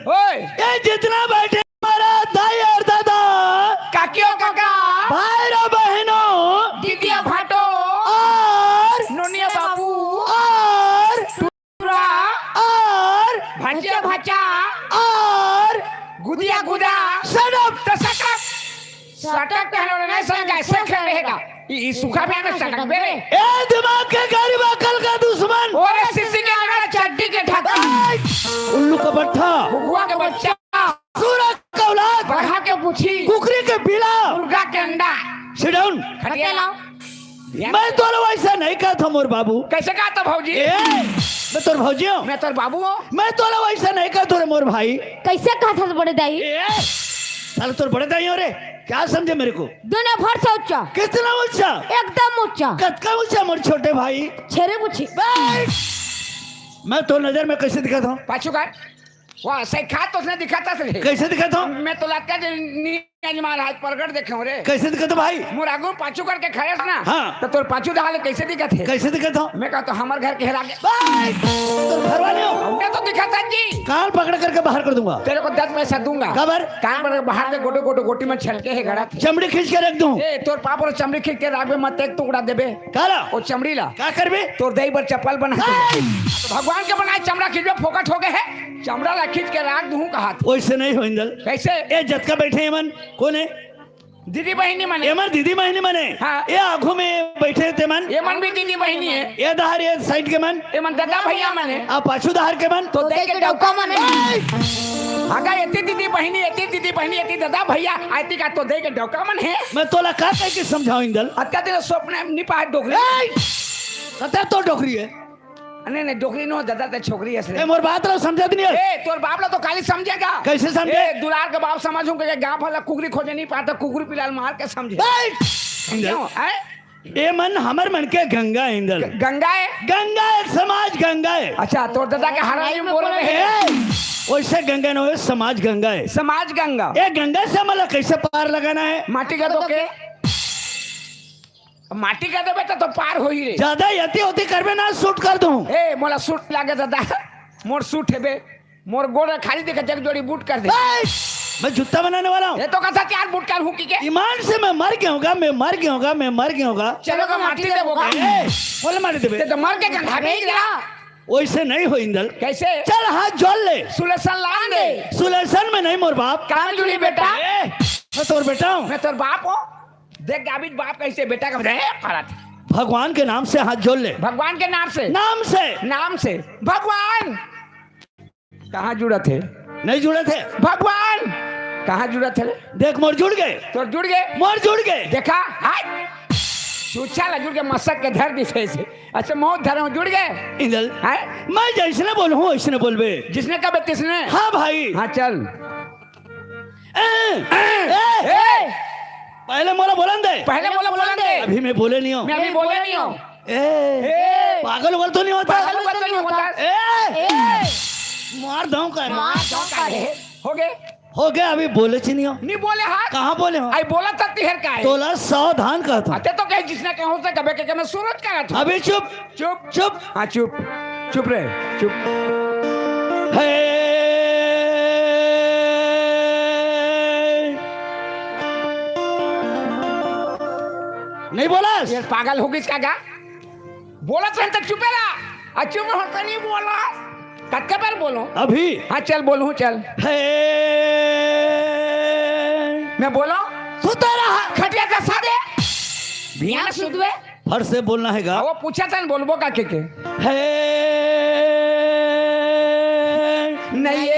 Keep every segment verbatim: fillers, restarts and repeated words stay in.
ओए, ये जितना बैठे हमारा दाई और दादा, काकियों काका, भाई और बहनों, दीदिया भाटो, और नोनिया बाबू, और टुरा, और भंचा भंचा, और गुदिया गुदा। Shut up! तो सटक, सटक कहने वाला नहीं समझा, ऐसे खेल रहेगा। ई, ई सूखा भी हमें सटक बे रे। ए दिमाग के गरीब अकल का दुश्मन। ओरे सिसी के लगा चड्डी के ढक्कन। ए, उल्लू का पट्ठा। हुआ के बच्चा। सूरा का औलाद। बढ़ा के पूछी। कुकरी के पीला। मुर्गा के अंडा। Sit down. खटिया लाओ। मैं तोला वैसा नहीं कहत हूँ मोर बाबू। कैसे कहत हूँ भौजी? ए, मैं तोर भौजी हूँ। मैं तोर बाबू हूँ। मैं तोला वैसा नहीं कहत हूँ रे मोर भाई। कैसे कहत हस बड़े दाई? ए, साला तोर बड़े दाई हो रे। क्या समझे मेरे को? दुनिया भर से ऊंचा। कितना ऊंचा? एकदम ऊंचा। कतका ऊंचा मोर छोटे भाई? छेरे पूछी। बे, मैं तोर नजर में कैसे दिखत हूँ? पाछू कर। वाह, सही खा तो उसने दिखाता से। कैसे दिखत हूँ? मैं तो लगता जे नी आज महाराज प्रगट देखे हूँ रे। कैसे दिखत हूँ भाई? मोर आगू पाछू करके खड़े ना। हाँ। तो तोर पाछू डाल कैसे दिखत है? कैसे दिखत हूँ? मैं कहता हूँ हमारे घर के हेरा के। बे, तोर घर वाले हो? मैं तो दिखाता जी। कान पकड़ करके बाहर कर दूंगा। तेरे को दस पैसा दूंगा। काबर? कान पकड़ के बाहर से गोटो गोटो गोटी में छलके है गड़ा थे। चमड़ी खींच के रख दूं। ए, तोर पाप और चमड़ी खींच के राख बे, मत एक टुकड़ा देबे। काला? वो चमड़ी ला। का करबे? तोर दही पर चप्पल बना दे। ए! भगवान के बनाए चमड़ा खींचबे, फोकट हो गए है। चमड़ा ला खींच के राख दूं कहा था। वैसे नहीं हो इंदल। कैसे? ए, जतका बैठे एमन, कौन है? दीदी बहिनी मने। एमन दीदी बहिनी मने। हाँ। ए, आगू में बैठे ते मन। एमन भी दीदी बहिनी है। ए, दहार, ए, side के मन। एमन दादा भैया मने। आ, पाछू दहार के मन। तो दे के डौका मने। ए! हागा, एती दीदी बहिनी, एती दीदी बहिनी, एती दादा भैया, आती का तो दे के डौका मन है। मैं तोला का कह के समझाऊं इंदल? अत्या दिन स्वप्न नहीं पाए डोकरी। ए! कते तो डोकरी है। नहीं, नहीं, डोकरी नो, दादा ते छोकरी हस रे। ए, मोर बात ला समझत नहीं है। ए, तोर बाप ला तो काली समझेगा। कैसे समझे? ए, दुलार के बाप समझूं के गांव भला कुकरी खोजे नहीं पाता, कुकरी पिलाल मार के समझे। ए! क्यों? ए? ए मन हमर मन के गंगा इंदल। ग-, गंगा है? गंगा है, समाज गंगा है। अच्छा, तोर दादा के हराई में बोल रहे हैं। ए, वैसे गंगा न हो, समाज गंगा है। समाज गंगा। ए गंगा से हमला कैसे पार लगाना है? माटी का दो के। माटी का देबे तो, तो पार होही रे। ज्यादा यति होती करबे ना, shoot कर दूं। ए, मोला suit लागे दादा, मोर suit है बे, मोर गोड़ खाली देखे, जग जोड़ी boot कर दे। ए, मैं जूता बनाने वाला हूँ। ये तो कहता चार boot कर हूँ की के? ईमान से मैं मर गया हूँगा, मैं मर गया हूँगा, मैं मर गया हूँगा। चलो तो माटी देबो का? ए, बोले माटी देबे। ते तो मर के गंधा में ही गिरा। वैसे नहीं हो इंदल। कैसे? चल हाथ जोड़ ले। सुलेसन लान दे। सुलेसन में नहीं मोर बाप। काम जुड़ी बेटा। ए, मैं तोर बेटा हूँ। मैं तोर बाप हूँ। देख गाबित बाप कैसे बेटा का ए, करत। भगवान के नाम से हाथ जोड़ ले। भगवान के नाम से। नाम से। नाम से। भगवान। कहाँ जुड़त है? नहीं जुड़त है। भगवान। कहाँ जुड़त है रे? देख मोर जुड़ गए। तोर जुड़ गए। मोर जुड़ गए। देखा? हाय। चूचा ला जुड़ के मसक के धर दी से। अच्छा, मौत धरम जुड़ गए। इंदल। हाय। मैं जैसने बोलूँ, वैसने बोलबे। जिसने कबे तिसने। हाँ भाई। हाँ, चल। ए, ए, ए, ए। पहले मोला बोलन दे। पहले मोला बोलन दे। अभी मैं बोले नहीं हूँ। मैं अभी बोले नहीं हूँ। ए, ए। पागल उगल तो नहीं होता? पागल उगल तो नहीं होता? ए। ए। मार दूं का? मार दूं का रे? हो गए। हो गया, अभी बोले च नहीं हो। नहीं बोले हाँ। कहाँ बोले हो? आई बोला तक तिहर का है। तोला सावधान कहत हूँ। अते तो कहे जिसने कहो से कबे के, के मैं सूरज का था। अभी चुप। चुप। चुप। हाँ, चुप। चुप रे, चुप। हे। नहीं बोलस? ये पागल हो गइस का गा? बोलत रहन त चुपे रहा। आ चुप हो त नहीं बोलस। कतका बार बोलो? अभी। हाँ, चल बोलूँ, चल। हे। मैं बोलो? सुता रहा। खटिया का सादे। बियान सुतवे। फट से बोलना है गा। वो पूछा था न बोलबो का के के? हे। नहीं।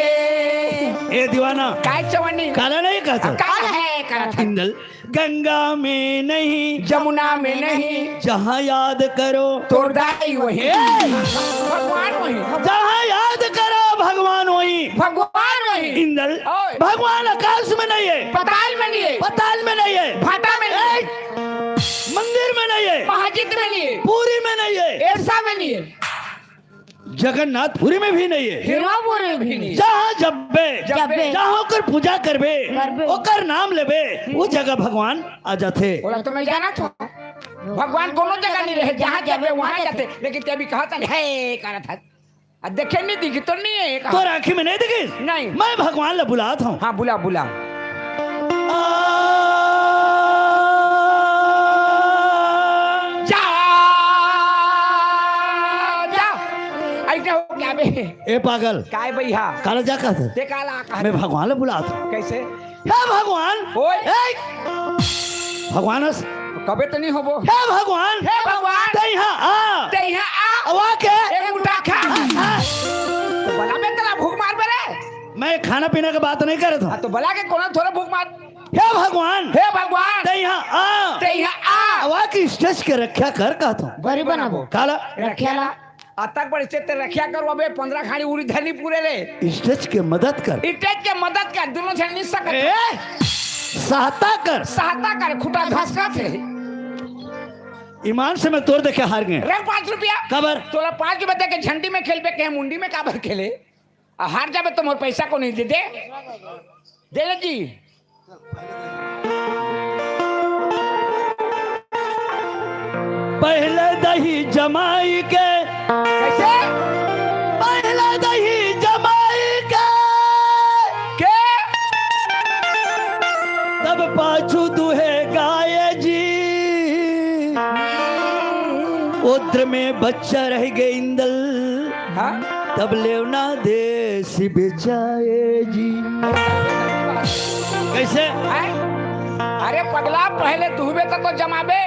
ए दीवाना। काय चवन्नी? काला नहीं कहता। अब काला है, कहता। इंदल। गंगा में नहीं, जमुना में नहीं। जहाँ याद करो, तोर दाई वही। ए! भगवान वही। जहाँ याद करो, भगवान वही। भगवान वही। इंदल, ओए। भगवान आकाश में नहीं है। पताल में नहीं है। पताल में नहीं है। भाटा में नहीं है। ए! मंदिर में नहीं है। मस्जिद में नहीं है। पूरी में नहीं है। एरसा में नहीं है। जगन्नाथपुरी में भी नहीं है। हीरापुरी में भी नहीं। जहाँ जब्बे, जब्बे। जहाँ ओकर पूजा करबे, करबे। ओकर नाम लेबे, वो जगह भगवान आ जाथे। बोला तो मैं जाना था। भगवान कोनो जगह नहीं रहे, जहाँ जब्बे वहाँ जाथे। लेकिन ते अभी कहा था, हे, कहा था। आ, देखे नहीं दिखी तो नहीं है, कहाँ? तोर आँखी में नहीं दिखी? नहीं। मैं भगवान ला बुलात हूँ। हाँ, बुला, बुला। जा, जा। ऐसे हो क्या बे? ए पागल। काय भैया? काला जा कहत है? ते काला कहत? मैं भगवान ला बुलात हूँ। कैसे? हे भगवान। ओए। ए! भगवान हस। कबे तो नहीं होबो। हे भगवान। हे भगवान। ते यहाँ आ। ते यहाँ आ। अवा के। ए मुंडा खा। आ, आ। तो बला में तला भूख मार बे रे। मैं खाना पीना के बात नहीं करत हूँ। हाँ, तो बला के कोना थोड़ा भूख मार। हे भगवान। हे भगवान। ते यहाँ आ। ते यहाँ आ। अवा की स्टेज के रक्षा कर कहत हूँ। बरी बनाबो। काला। रक्षा ला। अतक बड़े से ते रखिया करो अबे, पंद्रह खानी उरी धरनी पूरे रे। स्टेज के मदद कर। स्टेज के मदद कर, दोनों झन नहीं सकत। ए, सहायता कर। सहायता कर, खुटा घसकत है। ईमान से मैं तोर देखे हार गए। रख पाँच रुपया। काबर? तोला पाँच रुपया दे के झंडी में खेलबे, कहे मुंडी में काबर खेले? आ हार जाबे तो मोर पैसा को नहीं दे दे। दे दे जी। पहले दही जमाई के। कैसे? पहले दही जमाई के। के? तब पाछू दुहे गाय जी। ओद्र में बच्चा रह गए इंदल। हाँ? तब लेवना देश बेचाए जी। कैसे? हैं? अरे पगला, पहले दुहबे त तो जमाबे,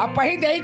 अब पही दही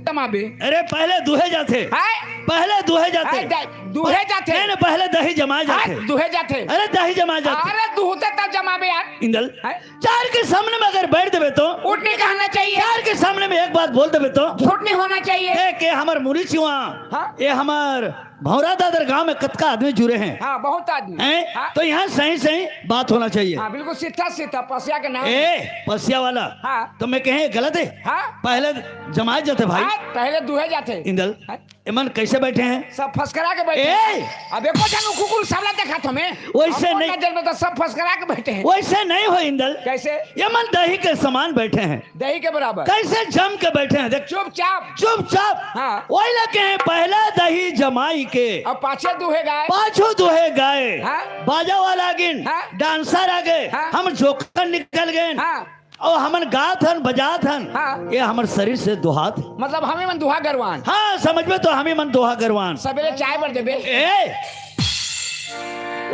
जमाबे। अरे पहले दुहे जाथे। हैं? पहले दुहे जाथे। हैं, द-, दुहे जाथे। नहीं, नहीं, पहले दही जमाए जाथे। हैं, दुहे जाथे। अरे दही जमाए जाथे। अरे दुहते तब जमाबे यार। इंदल। हैं? चार के सामने में अगर बैठ देबे तो उठ नहीं कहना चाहिए। चार के सामने में एक बात बोल देबे तो झूठ नहीं होना चाहिए। ए, के हमर मुरी छिवा, हाँ? ए हमर भौरा दादर गांव में कतका आदमी जुड़े हैं। हाँ, बहुत आदमी। हैं? हाँ। तो यहाँ सही सही बात होना चाहिए। हाँ, बिल्कुल सीधा सीधा पसिया के नाम। ए, पसिया वाला। हाँ। तो मैं कहे गलत है? हाँ। पहले जमाए जाते भाई। हाँ, पहले दुहे जाते। इंदल। हाँ। एमन कैसे बैठे हैं? सब फसकरा के बैठे हैं। ए! अब एको जन कुकुर सामने देखा था मैं। वैसे नहीं। नजर में तो सब फसकरा के बैठे हैं। वैसे नहीं हो इंदल। कैसे? एमन दही के समान बैठे हैं। दही के बराबर। कैसे जम के बैठे हैं? देख। चुपचाप। चुपचाप। हाँ। वही लगे हैं, पहला दही जमाई के। अब पाछे दुहे गाय। पाछू दुहे गाय। हाँ। बाजा वाला आगिन। हाँ। डांसर आ गए। हाँ। हम जोकर निकल गए। हाँ। अउ हमन गात हन, बजात हन, हाँ। ये हमर शरीर से दुहात हे। मतलब हमी मन दुहा गरवान। हाँ, समझ में तो हमी मन दुहा गरवान। सबेरे चाय बर देबे। ए!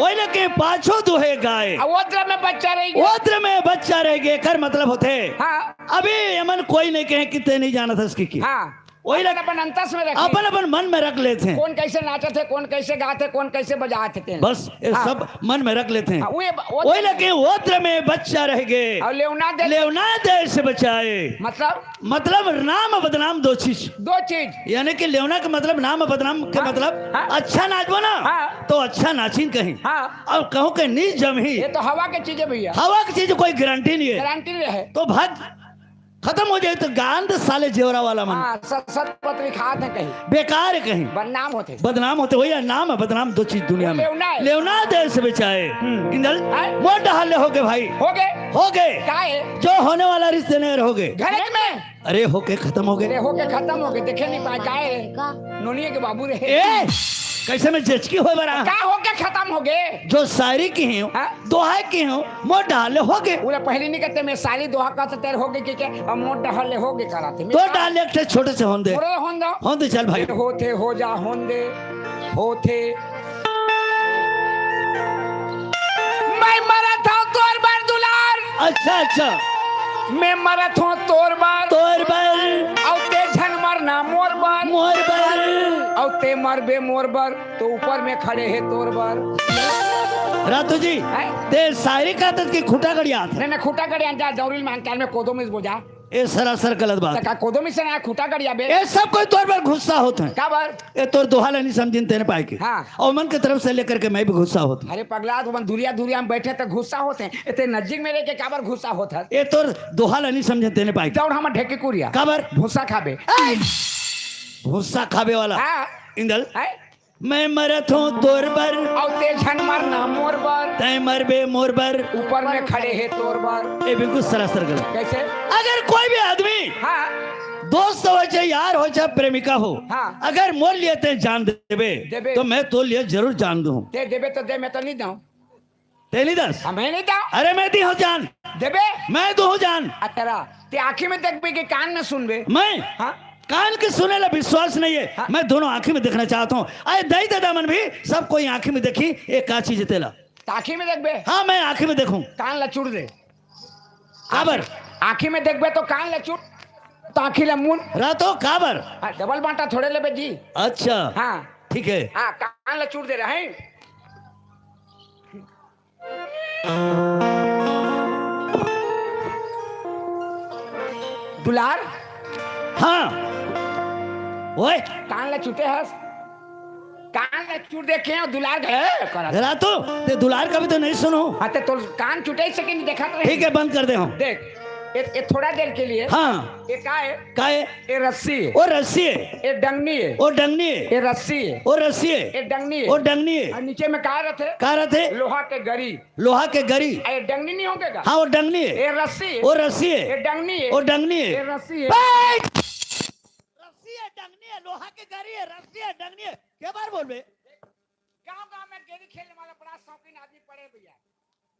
ओई लगे पाछू दुहे गाय। आ ओद्र में बच्चा रह गया। ओद्र में बच्चा रह गया, एकर मतलब होथे। हाँ। अभी एमन कोई नहीं कहे कि ते नहीं जानत हस कि, कि। हाँ। ओई अपन, लग-, अपन अंतस में रखे। अपन, अपन मन में रख लेथे। कौन कैसे नाचत हे, कौन कैसे गात हे, कौन कैसे बजात हे, तेन। बस, ये हाँ। सब मन में रख लेथे। हाँ, वो ये ब-, वो ओई लगे ओद्र में बच्चा रह गए। और लेवना दे-, लेवना देश बचाए। मतलब? मतलब नाम बदनाम दो चीज। दो चीज। यानी कि लेवना के मतलब नाम बदनाम के हाँ, मतलब हाँ। अच्छा नाचबो ना, हाँ। तो अच्छा नाचिन कहीं। हाँ। और कहूँ के नीच जमही। ये तो हवा के चीज है भैया। हवा की चीज कोई गारंटी नहीं है। गारंटी नहीं है। तो भाग खत्म हो जाए तो गांध साले जेवरा वाला मन। हाँ, सत, सत पत्री खात है कहीं। बेकार है कहीं। बदनाम होते। बदनाम होते, वही नाम है बदनाम, दो चीज दुनिया में। लेवना है। लेवना देश बचाए। हम्म। इंदल, हैं? मोर डहार ले होगे भाई। होगे? होगे। का है? जो होने वाला रिश्ते नहीं रहोगे। घर में। अरे होके खत्म हो गए। अरे होके खत्म हो गए, देखे नहीं पाए, का है? का? नोनिया के बाबू रहे। ए, कैसे में जेचकी होए बरा? का होके खत्म हो गए? जो शायरी की हूँ, हाँ? दोहा की हूँ, मोर डहार ले होगे। उला पहली नहीं कहते, मैं साली दोहा का तो तेरे होगे कि क्या? अब मोर डहार ले होगे कराते। तो डहार ले एक ठे छोटे से होन दे। मोर होन दो। होन दे, चल भाई। होथे हो जा होन दे। होथे। मैं मरत हूँ तोर बर दुलार। अच्छा, अच्छा। मैं मरत हूँ तोर बर। तोर बर। अउ ते झन मरना मोर बर। मोर बर। अउ ते मरबे मोर बर, तो ऊपर में खड़े हे तोर बर। रातू जी, हैं? ते शायरी कहत हस कि खूंटा गड़ियात हे? नहीं, नहीं, खूंटा गड़ियात हे, दौरी में अंकार में कोदो में बोझा। ए सरासर गलत बात। त का कोदो में से ना खूंटा गड़ियाबे? ए सब कोई तोर बर गुस्सा होत हे। का बर? ए तोर दोहा ल नहीं समझिन तेने पाए के। हाँ। अउ मन के तरफ से लेकर के मैं भी गुस्सा होत हूँ। अरे पगला, तुमन दुरिया दुरिया में बैठे तो गुस्सा होत हे, ए ते नजदीक में रह के काबर गुस्सा होत हे? ए तोर दोहा ल नहीं समझिन तेने पाए के। दौड़ हम ढेके कुरिया। काबर? भूसा खाबे। ए! भूसा खाबे वाला। हाँ। इंदल। हैं? मैं मरत हूँ तोर बर। अउ ते झन मरना मोर बर। तैं मरबे मोर बर। ऊपर में खड़े हे तोर बर। ए बिल्कुल सरासर गलत। कैसे? अगर कोई भी आदमी हाँ। दोस्त हो चाहे यार हो चाहे प्रेमिका हो, हाँ। अगर मोर लिए तैं जान देबे, देबे। तो मैं तोर लिए जरूर जान दूं। तैं देबे तो दे, मैं तो नहीं दूं। तैं नहीं दस? हाँ, मैं नहीं दूं। अरे मैं दी हूँ जान। देबे? मैं दूं हूँ जान। अतरा, तैं आँखी में देखबे कि कान में सुनबे? मैं? हाँ। कान के सुने ला विश्वास नहीं है, हाँ। मैं दोनों आँखी में देखना चाहता हूँ। अरे दई ददा मन भी सब कोई आँखी में देखी, ये का चीज तेला। त आँखी में देखबे? हाँ, मैं आँखी में देखूं। कान ला चूड़ दे। काबर? आँखी में देखबे तो कान ला चूड़, त आँखी ला मूंद। रातो काबर? हाँ, डबल बांटा थोड़े लेबे जी। अच्छा। हाँ। ठीक है। हाँ, कान ला चूड़ दे रहे हैं। दुलार? हाँ। ओए। कान ला चूटे हस? कान ला चूट दे के दुलार गए करत। रातो, तैं दुलार कभी तो नहीं सुनो। हाँ, तैं तो कान चूटे से कि नहीं देखत रहे। ठीक है, बंद कर दे हम। देख, ये, ये थोड़ा देर के लिए। हाँ। ये का है? का है? ये रस्सी है। ओ रस्सी है। ये डंगनी है। ओ डंगनी है। ये रस्सी है। ओ रस्सी है। ये डंगनी है। ओ डंगनी है। और नीचे में का रहते? का रहते? लोहा के गरी। लोहा के गरी। ये डंगनी नहीं होगे का? हाँ, वो डंगनी है। ये रस्सी है। वो रस्सी है। ये डंगनी है। वो डंगनी है। ये रस्सी है। बैठ! रस्सी है, डंगनी है, लोहा के गरी है, रस्सी है, डंगनी है। के बार बोलबे? गांव गांव में गेरी खेलने वाला बड़ा शौकीन आदमी पड़े भैया।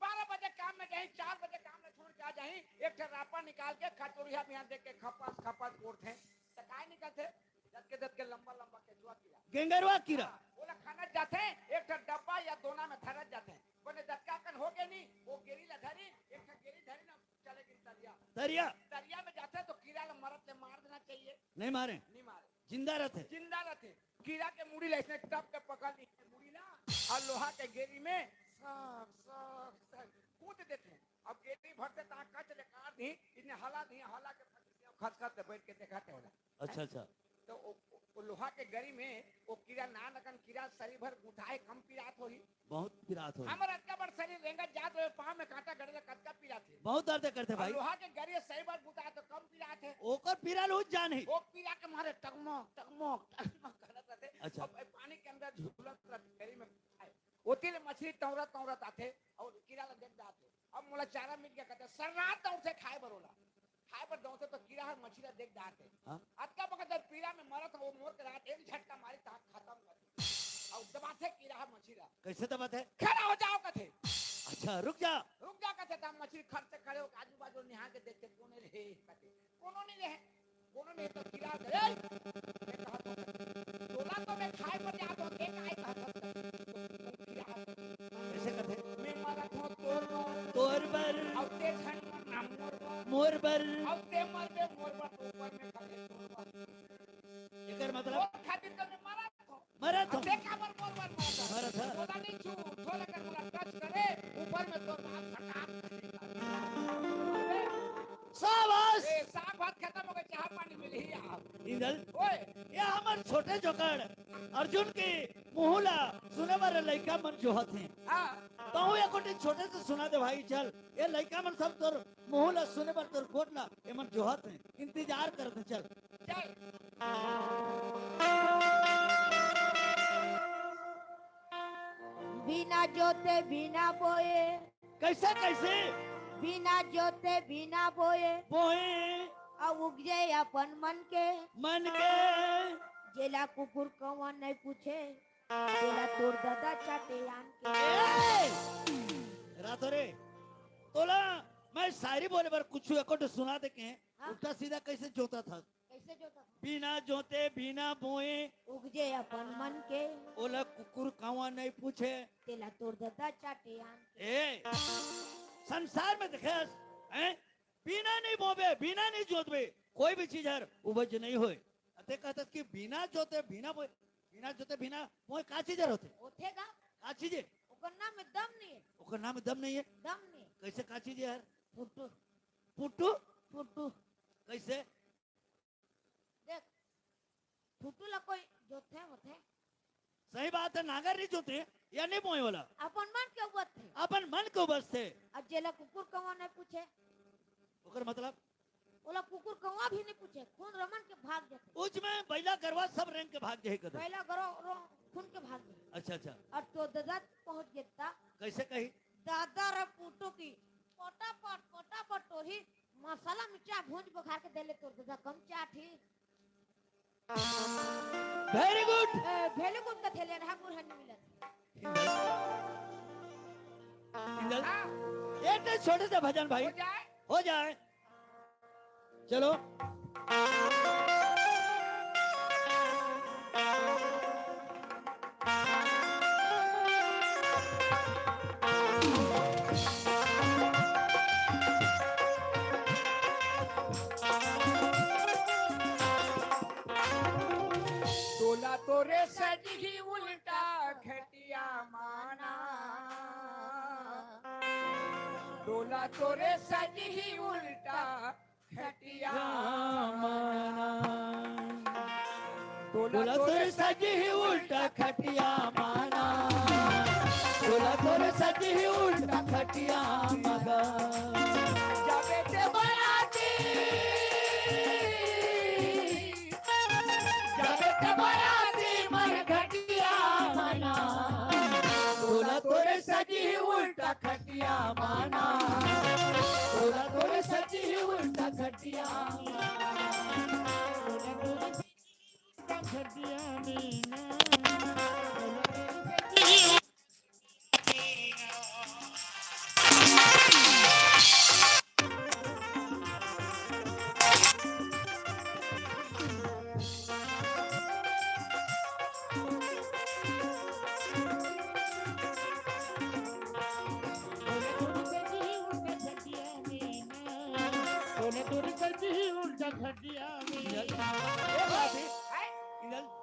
बारह बजे काम में जाही, चार बजे काम में छोड़ के आ जाही, एक ठे रापा निकाल के खचोरिया बिहान देख के खपस खपस कोड़थे। त काय निकलथे? जतके जतके लंबा लंबा केंचुआ कीरा। गेंगरवा कीरा। हाँ, ओला खनत जाथे, एक ठे डब्बा या दोना में धरत जाथे। बने जतका कन हो गे नी, वो गेरी ला धरी, एक ठे गेरी धरी ना, चले गिन तरिया। तरिया। तरिया में जाथे तो कीरा ला मरत ले मार देना चाहिए। नहीं मारे। नहीं मारे। जिंदा रहथे। जिंदा रहथे। कीरा के मुड़ी ला इसने टप के पकड़ ली, मुड़ी ला, और लोहा के गेरी में सर, सर, सर कूद देथे। अब गेरी भरथे ता कच ले काट दी, इसने हला दी, हला के फट गया, खस खस से बैठ के देखा थे ओला। अच्छा, अच्छा। तो ओ, ओ, ओ लोहा के गरी में ओ कीरा नान अकन कीरा शरीर भर गुथाए कम पिरात होही। बहुत पिरात होही। हमर अतका बड़ शरीर रेंगत जात रहे, पाँव में कांटा गड़े ले कतका पिरात हे। बहुत दर्द करथे और भाई। लोहा के गरी शरीर भर गुथाए तो कम पिरात हे। ओकर पीरा लूट जान ही। ओ पीरा के मारे टगमग, टगमग, टगमग करत रहथे। अच्छा। अब ए पानी के अंदर झूलत रहथे, गरी में आए। ओती ले मछली तौरत तौरत आथे और कीरा ला देख डारथे। अब मोला चारा मिल गया कहते, सर्रात दौड़थे खाए बर ओला। खाए बर दौड़थे तो कीरा हर मछली ला देख डारथे। हाँ। अतका बखत जब पीरा में मरत हो, मोर के रात एक झटका मारी ता खत्म कर दे। और दबाथे कीरा हर मछली ला। कैसे दबाथे? खड़ा हो जाओ कथे। अच्छा, रुक जा। रुक जा कथे, तब मछली खट से खड़े होके आजू बाजू निहार के देखथे, कोनो नहीं रहे कथे। कोनो नहीं रहे। कोनो नहीं तो कीरा दे। ए, मैं कहा तो, तोला तो मैं खाए बर जात हूँ, देख आए कहा था। कैसे कथे? मैं मरत हूँ तोर बर। तोर बर। अब ते झन मरना मोर बर। मोर बर। अब ते मरबे मोर बर, तो ऊपर में खड़े तोर बर। एकर मतलब? तोर खातिर तो मैं मरत हूँ। मरत अब हूँ। ते काबर मोर बर मरत हूँ? मरत हूँ। तोला नहीं छू, थोड़ा कर मोला टच करे, ऊपर में तोर बाप सरकार। शाबाश। ए, साग भात खत्म हो गए, चाह पानी मिल ही आप। इंदल, ओए। ये हमर छोटे जोकड़ अर्जुन के मुँह ला सुने बर लइका मन जोहत हे। हाँ। तहूँ एक गोटी छोटे से सुना दे भाई, चल। ये लइका मन सब तोर मुँह ला सुने बर तोर गोठ ला ये मन जोहत हे, इंतजार करत हे, चल। चल। बिना जोते बिना बोए। कैसे, कैसे? बिना जोते बिना बोए। बोए। अउ उगजे अपन मन के। मन के। जेला कुकुर कौआ नहीं पूछे, तेला तोर ददा चाटे आन के। ए! रातो रे, तोला मैं शायरी बोले बर कुछ एको ठो सुना दे के, हाँ। उल्टा सीधा कैसे जोता था? कैसे जोता था? बिना जोते, बिना बोए। उगजे अपन मन के। ओला कुकुर कौआ नहीं पूछे। तेला तोर ददा चाटे आन के। ए, संसार में देखे हस, हैं? बिना नहीं बोबे, बिना नहीं जोतबे, कोई भी चीज हर उपज नहीं होए। अते कहत हस कि बिना जोते, बिना बोए, बिना जोते, बिना बोए का चीज हर होथे? होथे का? का चीज हे? ओकर नाम में दम नहीं है। ओकर नाम में दम नहीं है? दम नहीं है। कैसे का चीज हे यार? फुट्टू। फुट्टू? फुट्टू। कैसे? देख, फुट्टू ला कोई जोतथे होथे? सही बात है, नांगर नहीं जोते, या नहीं बोए वाला? अपन मन के उबत थे। अपन मन के उबत थे। अब जेला कुकुर कौआ नहीं पूछे। ओकर मतलब? ओला कुकुर कौआ भी नहीं पूछे, खून रमन के भाग जाथे। उच में बैला गरवा सब रेंग के भाग जाही कदे। बैला गरवा रो-, खून के भाग जाथे। अच्छा, अच्छा। और तो ददा पहुंच गेता। कैसे कही? दादा रे फुट्टू की, पटापट, पटापट टोही, मसाला मिर्चा भूंज बघार के देले तोर ददा कम चाट ही। Very good। ए, very good कथे ले रहा गुरहन मिलत। इंदल, हाँ। एक छोटे से भजन भाई। हो जाए। हो जाए। चलो। तोला तोरे सजही उल्टा खटिया माना, तोला तोरे सजही उल्टा खटिया माना। तोला तोरे सजही उल्टा खटिया माना। तोला तोरे सजही उल्टा खटिया माना। जाबे ते बराती, जाबे ते बराती मर खटिया माना। तोला तोरे सजही उल्टा खटिया माना। तोला तोरे सजही उल्टा खटिया माना।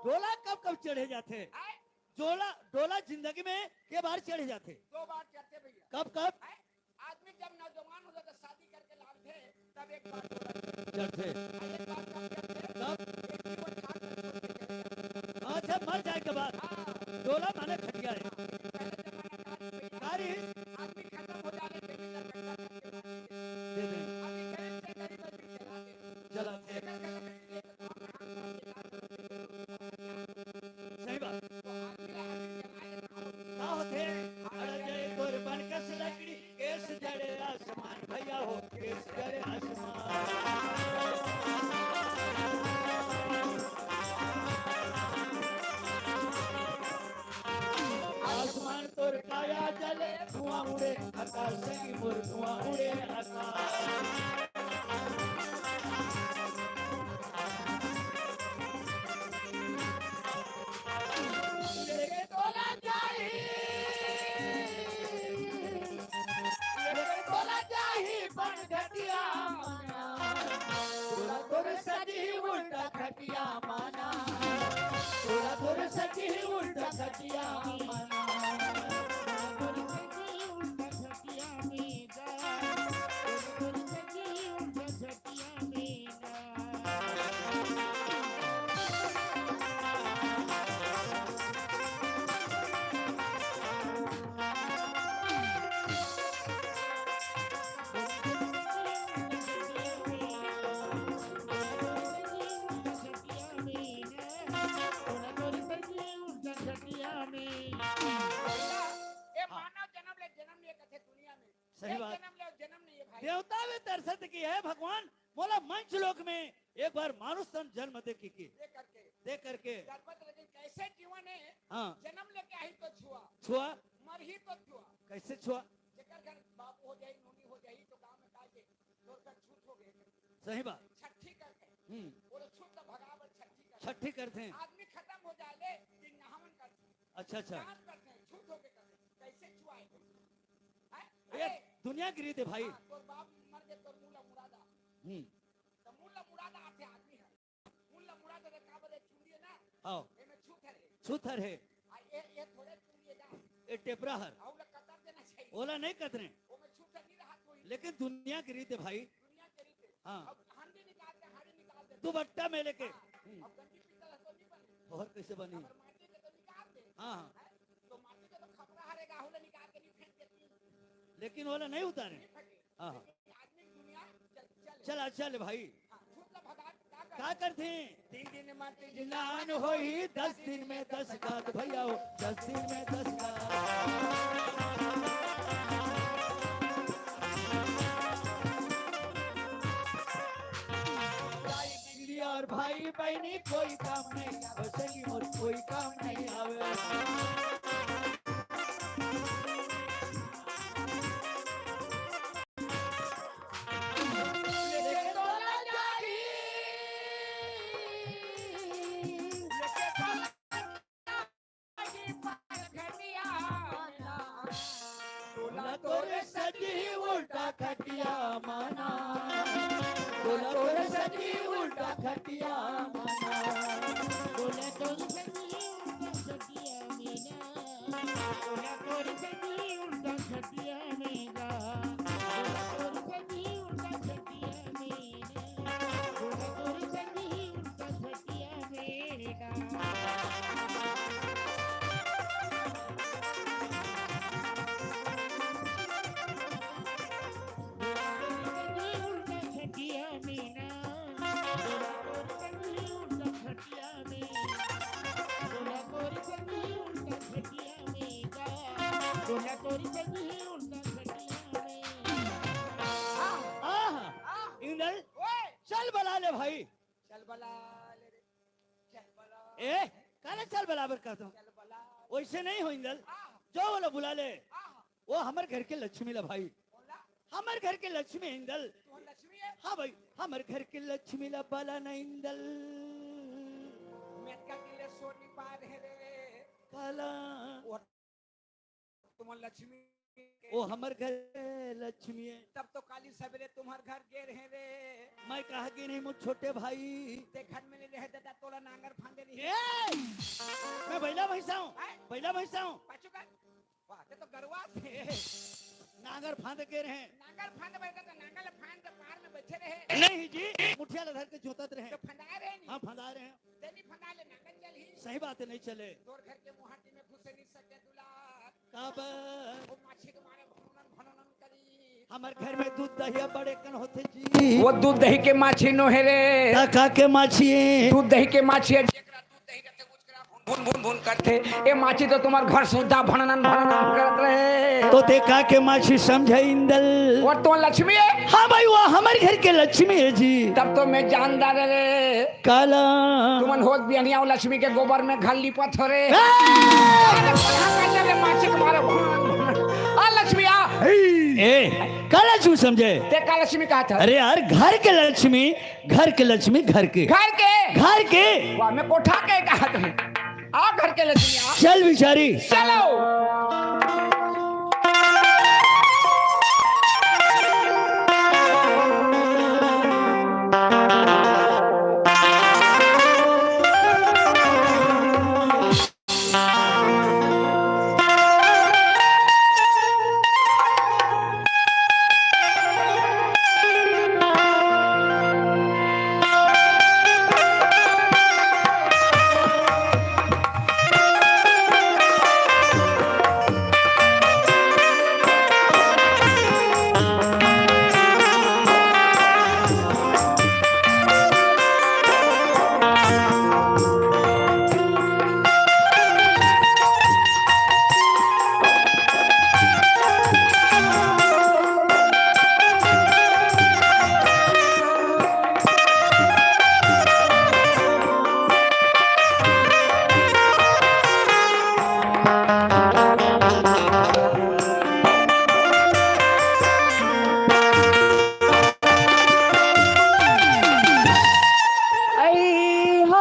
डोला कब कब चढ़े जाथे? डोला, डोला जिंदगी में के बार चढ़े जाथे? दो बार चढ़थे भैया। कब कब? आदमी जब नौजवान हो जाता, शादी करके लानथे, तब एक बार डोला चढ़थे। चढ़थे। आ, एक बार कब चढ़थे? कब? एक जीवन छाड़ कर छोड़ के चले जाते। अच्छा, मर जाए के बाद। हाँ। डोला माने खटिया है। हाँ, लेकिन पहले जमाना का आदमी, का रही? आदमी खत्म हो जाने पे भी लकड़ियाँ करके मार देते। दे दे। अभी गरीब से गरीब आदमी चला दे। चला दे। एकर का लकड़ी लिए तो काम कहाँ से चलेगा? सही बात। तो आदमी ला आदमी जमाए ना हो। का होथे? अरे जय तोर बन कस लकड़ी, केस जड़े आसमान भैया हो, केस जड़े आसमान। आसमान तोर काया जले, धुआं उड़े आकाश, संगी मोर धुआं उड़े आकाश। लेके तोला जाही, लेके तोला जाही, बन घटिया माना। तोला तोर सजही उल्टा खटिया माना। तोला तोर सजही उल्टा खटिया माना। भैया, ए मानव जन्म ले जन्म ये कथे दुनिया में। सही बात। जन्म ले जन्म नहीं है भाई। देवता भी तरसत कि हे भगवान, मोला मंच लोक में एक बार मानुष तन जन्म दे कि, कि। दे करके। दे करके। गर्भवत लेकिन कैसे जीवन है? हाँ। जन्म लेके आही तो छुआ। छुआ। मरही तो छुआ। कैसे छुआ? जेकर घर बाबू हो जाही, नोनी हो जाही, तो गांव में कहा के, "तोर घर छूत हो गए।" सही बात। छठी कर दे। हम्म। बोले, "छूत तो भगावर छठी कर दे।" छठी करथे। आदमी खत्म हो जाए ले, दिन नहावन करथे। अच्छा, अच्छा। दांत करथे, छूत होके करथे। कैसे छुआए? हैं? ये अरे, दुनिया की रीत है भाई। हाँ, तोर बाप मर गए, तोर मुंह ला मुड़ा दा। हम्म। तो मुंह ला मुड़ा दा आथे आदमी है। मुंह ला मुड़ा दे, का बोले, चुंदी है ना? हाँ। एमे छूत हर है। छूत हर है। आ, ये, ये थोड़े चुंदी है ना? ये टेपरा हर। आ, ओला कतर देना चाहिए। ओला नहीं कतरे। ओमे छूत हर नहीं रहा कोई। लेकिन दुनिया की रीत है भाई। दुनिया की रीत है। हाँ। अब हांडी निकाल दे, हांडी निकाल दे। दुपट्टा में लेके। हाँ। हम्म। अब गंदी पीतल है तो नहीं बने। और कैसे बनी? अगर माटी के तो निकाल दे। हाँ, हाँ। हैं? तो माटी के तो खपरा हरे गाहू ले निकाल के नहीं फेंक देती। लेकिन ओला नहीं उतारे। नहीं फेंके। हाँ, हाँ। लेकिन आदमी की दुनिया चल, चल। चला, चल भाई। हाँ, छूत ला भगा, का का करथे? तीन दिन मत नान होही, दस दिन में दस गात भैया हो, दस दिन में दस गात। नहीं, कोई काम नहीं आवे, संगी मोर कोई काम नहीं आवे। लेके तोला जाही, लेके तोला जाही पालघटिया में ना। तोला तोरे सजी उल्टा खटिया माना, तोला तोरे सजी उल्टा खटिया माना। तोला तोरे सजी उल्टा खटिया में ना, तोला तोरे सजी उल्टा खटिया में ना, तोला तोरे सजी उल्टा खटिया में ना। आह, इंदल, ओए! चल बला ले भाई। चल बला ले रे। चल बला। ए, काला चल बला बर कहत हूँ? चल बला। वैसे नहीं हो इंदल। आह। जो वाला बुला ले। आह। वो हमर घर के लक्ष्मी ला भाई। बोला। हमर घर के लक्ष्मी इंदल। तू लक्ष्मी है? हाँ भाई, हमर घर के लक्ष्मी ला बला ना इंदल। मेतका के लिए सोनी पार है रे। काला। वो तुम लक्ष्मी। वो हमर घर लक्ष्मी है। तब तो काली सवेरे तुम्हर घर गे रहे रे। मैं कहा गे नहीं, मोर छोटे भाई। देखन में नहीं रहे दादा, तोला नांगर फांदे नहीं। ए! मैं बैला भैंसा हूँ, हैं? बैला भैंसा हूँ। पाछू कर। वाह, ते तो गरवा से। नांगर फांद गे रहे। नांगर फांद बैठा तो नांगर फांद के पार में बैठे रहे। नहीं जी, मुठिया ला धर के जोतत रहे। तो फंदा रहे नहीं। हाँ, फंदा रहे। तेरी फंदा ले नांगर चल ही। सही बात है, नहीं चले। तोर घर के मुहाटी में घुसे नहीं सके दुलार। काबर? वो माछी के मारे भननन भननन करी। हमर घर में दूध दहिया बड़े कन होथे जी। वो दूध दही के माछी नो हे रे। त का के माछी हे? दूध दही के माछी हे, जेकरा दूध दही रहथे, उचकरा भुन, भुन, भुन, भुन करथे। ए माछी तो तुम्हर घर सुद्धा भननन, भननन करत रहे। तो ते का के माछी समझे इंदल? वो तो लक्ष्मी हे। हाँ भाई, वो हमर घर के लक्ष्मी हे जी। तब तो मैं जानदार रे। काला। तुमन होत बिहनिया लक्ष्मी के गोबर में घर लिपत हो रे। ए! अरे, काला रे, माछी के मारे। आ लक्ष्मी आ। ए, काला चू समझे? ते का लक्ष्मी कहा था? अरे यार, घर के लक्ष्मी, घर के लक्ष्मी, घर के। घर के? घर के। वाह, मैं कोठा के कहा था। आ घर के लक्ष्मी आ। चल बिचारी। चलो। आई हो।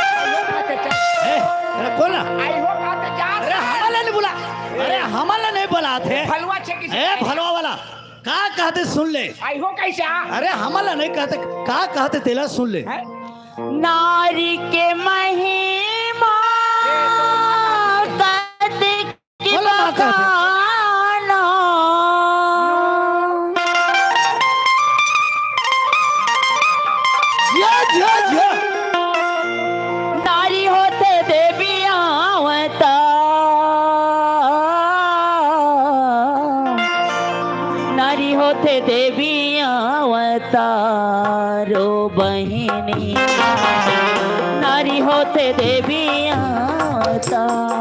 ए, अरे कौन ला? आई हो का तो जा अरे रहा है। हमला नहीं बुला। अरे हमला नहीं बुलात हे। भलवा छे किसी ए, का? भलवा वाला। का कहते सुन ले। आई हो कैसा? अरे हमला नहीं कहते, का कहते तेला सुन ले। हैं? नारी के महिमा कद की बोलो ना कहते। बखानो। जिया, जिया, जिया। नारी होथे देवी आवता। नारी होथे देवी अवतारो बहिनी, नारी होथे देवी अवतार।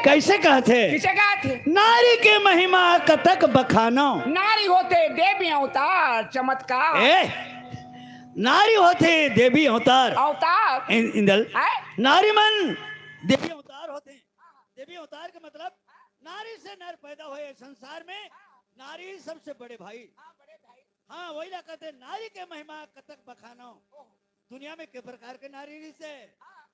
कइसे कहत हे? कइसे कहत हे? नारी के महिमा कतक बखानव। नारी होथे देवी अवतार चमत्कार। ए, नारी होथे देवी अवतार। अवतार। इन-, इंदल। हैं? नारी मन देवी अवतार होथे। देवी अवतार के मतलब नारी से नर पैदा होए संसार में, नारी सबसे बड़े भाई। हाँ, बड़े भाई। हाँ, वही ला कहथे, नारी के महिमा कतक बखानव। ओहो। दुनिया में के प्रकार के नारी रहिसे? हाँ।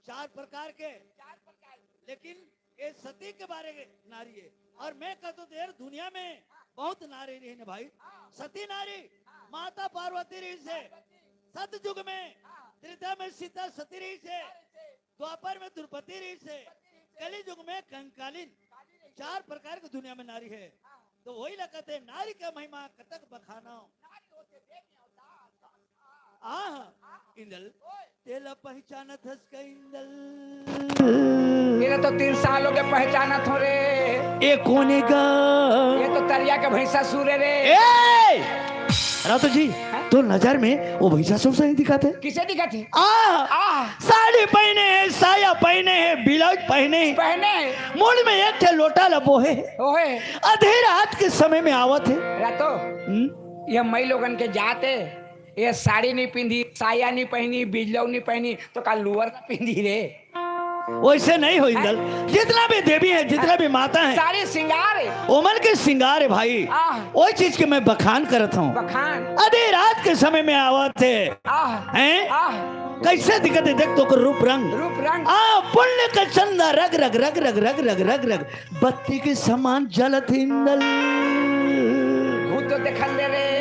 चार प्रकार के। चार प्रकार के। लेकिन ये सती के बारे के नारी हे। और मैं कहत हूँ, देर दुनिया में बहुत नारी रहिन भाई। हाँ। सती नारी, हाँ। माता पार्वती रहिसे। पार्वती। सतयुग में, हाँ। त्रेता में सीता सती रहिसे। सीता रहिसे। द्वापर में द्रौपदी रहिसे। द्रौपदी रहिसे। कलयुग में कंकालिन। काली रहिसे। चार प्रकार के दुनिया में नारी हे। हाँ। तो वही ला कहथे, नारी के महिमा कतक बखानव। नारी होथे देवी अवतार। आह, इंदल, ओए। तेला पहिचानत हस का इंदल? मेरा तो तीन साल हो गए पहिचानत हँव रे। ए कोन ए गा? ये तो तरिया के भैंसासुर हे रे। ए! रातो जी, हाँ? तोर नजर में वो भैंसासुर सही दिखत हे। कइसे दिखत हे? आह! आह! साड़ी पहिने हे, साया पहिने हे, ब्लाउज पहिने हे। पहिने हे। मुड़ में एक ठे लोटा ल बोहे हे। ओहे। आधी रात के समय में आवत हे। रातो, हम्म? ये मई लोगन के जात हे। ये साड़ी नहीं पिंधी, साया नहीं पहिनी, बिजलऊ नहीं पहिनी, तो का लोअर का पिंधी रे? वइसे नहीं हो इंदल। हैं? जितना भी देवी हे, जितना भी माता हे, सारी सिंगार हे। ओमन के सिंगार हे भाई। आह। वही चीज के मैं बखान करत हँव। बखान। आधी रात के समय में आवत हे। आह। हैं? आह। कइसे दिखत हे? देख तो ओकर रूप रंग। रूप रंग। आ, पुण्य के चंदा रग, रग, रग। बत्ती के समान जलत हे इंदल। भूत तो देखन दे रे।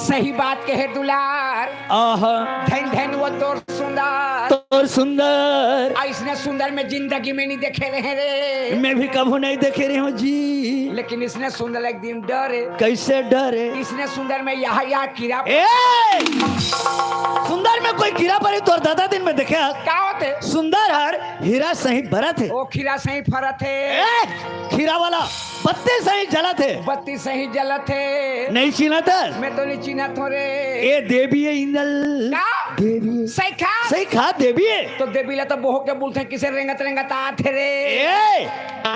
सही बात कहे दुलार। आहा। धन धन वो तोर सुंदर। तोर सुंदर। अइसने सुंदर मैं जिंदगी में नहीं देखे रहें रे। मैं भी कभू नहीं देखे रहेंव जी। लेकिन अइसने सुंदर एक दिन डरे। कइसे डरे? अइसने सुंदर में यहाँ, यहाँ कीरा। ए! सुंदर में कोई कीरा परे तोर दादा दिन में देखे हस? का होथे? सुंदर हर हीरा सही बरत हे। ओ खीरा सही फरत हे। ए! खीरा वाला बत्ती सही जलत हे। बत्ती सही जलत हे। नहीं चिन्हत हस? मैं तो नहीं चिन्हत हँव रे। ए देवी हे इंदल। का? देवी हे। सही खा? सही खा देवी हे। तो देवी ला तो बोह के बोलथे, कइसे रेंगत रेंगत आत हे रे। ए!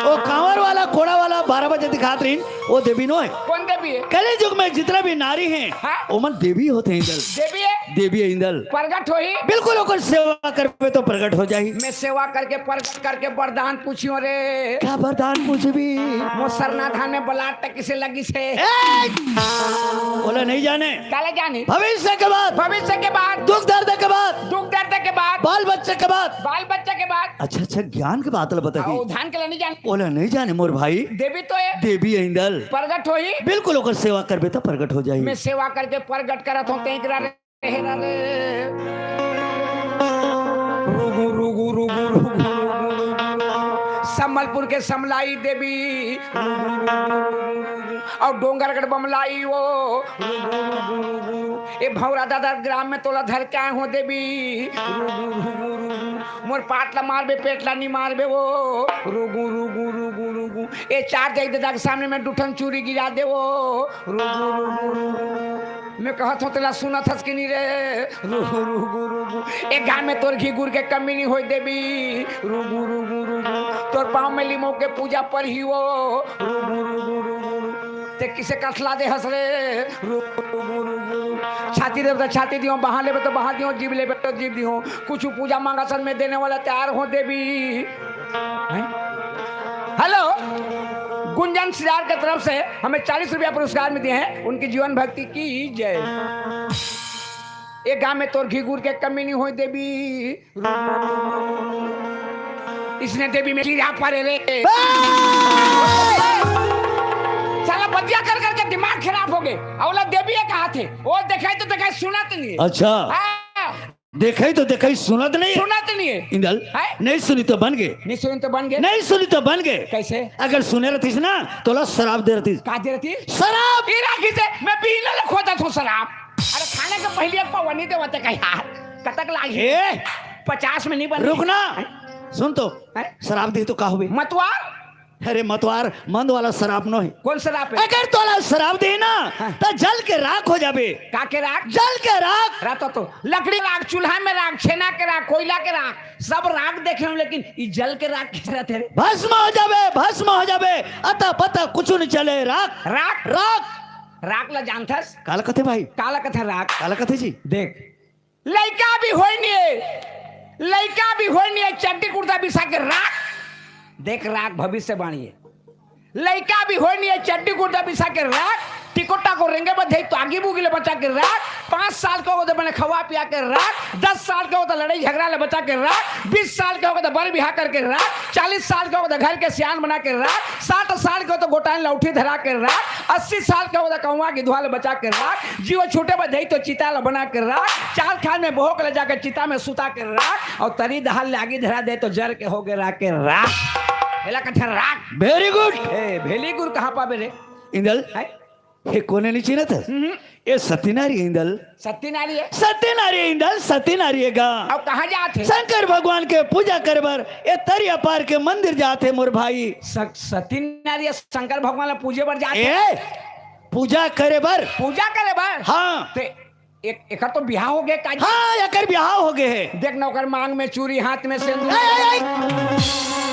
ओ कांवर वाला, कोड़ा वाला बारह बजे दिखात रहिन, वो देवी नोहे। कोन देवी हे? कलयुग में जितना भी नारी हे, हाँ? ओमन देवी होथे इंदल। देवी हे? देवी हे इंदल। प्रगट होही? बिल्कुल, ओकर सेवा करबे तो प्रगट हो जाही। मैं सेवा करके, प्रगट करके वरदान पूछियों रे। का वरदान पूछबी? मोर सरना धान में बलाट कइसे लगिस हे? ए! ओला नहीं जाने। काला जानी? भविष्य के बात। भविष्य के बात। दुख दर्द के बात। दुख दर्द के बात। बाल बच्चे के बात। बाल बच्चे के बात। अच्छा, अच्छा, ज्ञान के बात ल बताही। अउ धान के ला नहीं जाने। ओला नहीं जाने मोर भाई। देवी तो हे। देवी हे इंदल। प्रगट होही। बिल्कुल, ओकर सेवा करबे त प्रगट हो जाही। मैं सेवा करके प्रगट करत हँव, तें करा रे, हेरा रे। रुगु, रुगु, रुगु, रुगु, रुगु, रुगु। संबलपुर के समलाई देवी। रुगु, रुगु, रुगु, रुगु। अउ डोंगरगढ़ बमलाई वो। रुगु, रुगु, रुगु, रुगु। ए भौरा दादा ग्राम में तोला धर के आए हँव देवी। रुगु, रुगु, रुगु। मोर पाट ला मारबे, पेट ला नहीं मारबे वो। रुगु, रुगु, रुगु, रुगु। ए चार जई ददा के सामने में दू ठन चूरी गिरा दे वो। रुगु, रुगु, रुगु। मैं कहत हँव तेला सुनत हस कि नहीं रे? रुगु, रुगु, रुगु। ए गाँव में तोर घी गुर के कमी नहीं होय देवी। रुगु, रुगु, रुगु। तोर पाँव में लिमो के पूजा परही वो। रुगु, रुगु, रुगु, रुगु। तें कइसे कठला दे हस रे? रुगु, रुगु, रुगु। छाती देबे त छाती दिहूँ, बाँह लेबे त बाँह दिहूँ, जीभ लेबे त जीभ दिहूँ। कुछ पूजा मांगस त मैं देने वाला तैयार हँव देवी। हैं? हेलो, गुंजन सिरार के तरफ से हमें चालीस रुपया पुरस्कार में दिए हैं, उनकी जीवन भक्ति की जय। ए गाँव में तोर घी गुर के कमी नहीं होय देवी। अइसने देवी में कीरा परे रे। साला बतिया कर करके दिमाग खराब हो गे। अउ ओला देवी हे कहत हे, ओ देखाही तो देखाही, सुनत नहीं हे। अच्छा। हाँ। देखाही तो देखाही, सुनत नहीं हे। सुनत नहीं हे। इंदल, हैं? नहीं सुनी तो बन गे। नहीं सुनी तो बन गे। नहीं सुनी तो बन गे। कइसे? अगर सुने रहतिस ना, तोला शराब दे रहतिस। का दे रहतिस? शराब। ई राखिस हे, मैं पीने ला खोजत हँव शराब। अरे खाने के पहले एक पवनी देवत हे का यार? कतक लागही? ए! पचास में नहीं बने। रुक ना। हैं? सुन तो। हैं? शराब दिही तो का होबे? मतवार। अरे मतवार, मंद वाला शराब नो हे। कौन शराब हे? अगर तोला शराब दे ना, हाँ। त जल के राख हो जाबे। का के राख? जल के राख। रहता तो लकड़ी राख, चूल्हा में राख, छेना के राख, कोयला के राख, सब राख देखे हूँ, लेकिन ई जल के राख किस रहते रे? भस्म हो जाबे, भस्म हो जाबे। अता पता कुछ नहीं चले। राख। राख? राख। राख ला जानथस? काला कथे भाई? काला कथे राख? काला कथे जी? देख, लइका भी होय नहीं हे, लइका भी होय नहीं हे, चड्डी कुर्ता बिसा के राख। देख राख, भविष्यवाणी हे। लइका भी होय नहीं हे, चड्डी कुर्ता बिसा के राख। टिकोटा को रेंगे बधे तो आगी बुगी ले बचा के राख। पाँच साल के होगे त बने खवा पिया के राख। दस साल के होगे त लड़ाई झगड़ा ले बचा के राख। बीस साल के होगे त बर बिहा करके राख। चालीस साल के होगे त घर के सियान बना के राख। साठ साल के होगे त गोटाइन लौठी धरा के राख। अस्सी साल के होगे त कौवा गिधवा ले बचा के राख। जीव छूटे बधे तो चिता ले बना के राख। चार खाल में बहो के ले जाके चिता में सुता के राख। अउ तरी दहाल ले आगी धरा दे तो जर के होगे राख के राख। एला कथे राख। Very good। ए, very good कहाँ पाबे रे? इंदल, हैं? हे कोने नहीं चिन्हत हे? हम्म। ए सती नारी हे इंदल। सती नारी हे? सती नारी हे इंदल, सती नारी हे गा। अब कहाँ जात हे? शंकर भगवान के पूजा करे बर ए तरिया पार के मंदिर जात हे मोर भाई। स-, सती नारी हे, शंकर भगवान ला पूजे बर जात हे? ए, पूजा करे बर। पूजा करे बर? हाँ। ते एक, एकर तो बिहाव होगे का जी? हाँ, एकर बिहाव होगे हे। देख ना, ओकर मांग में चूड़ी, हाथ में सिंदूर। ए, ए, ए।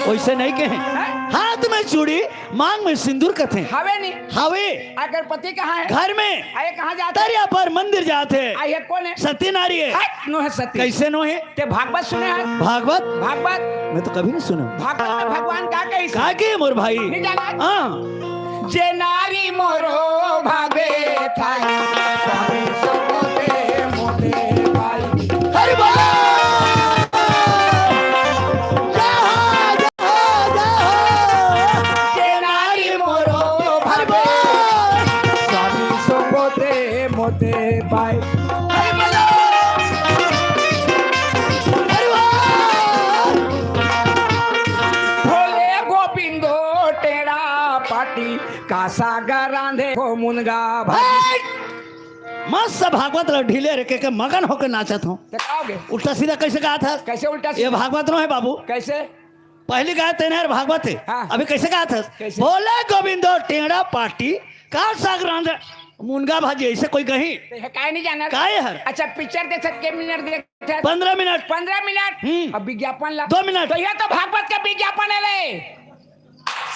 वैसे नहीं कहे। हैं? हाथ में चूड़ी, मांग में सिंदूर कथे। हवे नहीं। हवे। अगर पति कहाँ हे? घर में। आ ये कहाँ जात हे? तरिया पार मंदिर जात हे। आ ये कोन हे? सती नारी हे। हट, नो हे सती। कैसे नो हे? ते भागवत सुने हे? भागवत? भागवत। मैं तो कभी नहीं सुना। भागवत में भगवान का कहिस? का के मोर भाई? नहीं जाना? हाँ। जे नारी मोरो भावे थाई, स्वामी सोते मोते पाई। हरि बोल। जय हो, जय हो, जय हो। जे नारी मोरो भावे, स्वामी सोते मोते पाई। हरि बोल। हरि बोल। भोले गोविंदो टेढ़ा पाटी, का साग रांधे हो मुनगा भाजी। हे! मस्त भागवत ल ढीले रे के, के मगन होके नाचत हो। ते का होगे? उल्टा सीधा कैसे गात हस? कैसे उल्टा ये सीधा? भागवत नो हे बाबू। कैसे? पहली गाय तेने हर भागवत हे। हाँ। अभी कैसे गात हस? कैसे? भोले गोविंदो टेढ़ा पाटी, का साग रांधे मुनगा भाजी, ऐसे कोई कही? ते हे काय नहीं जाना? काय हर? अच्छा, पिक्चर देखे के मिनट देखे? पन्द्रह मिनट। पन्द्रह मिनट। हम्म। अब विज्ञापन ला। दो मिनट। तो ये तो भागवत के विज्ञापन हे रे।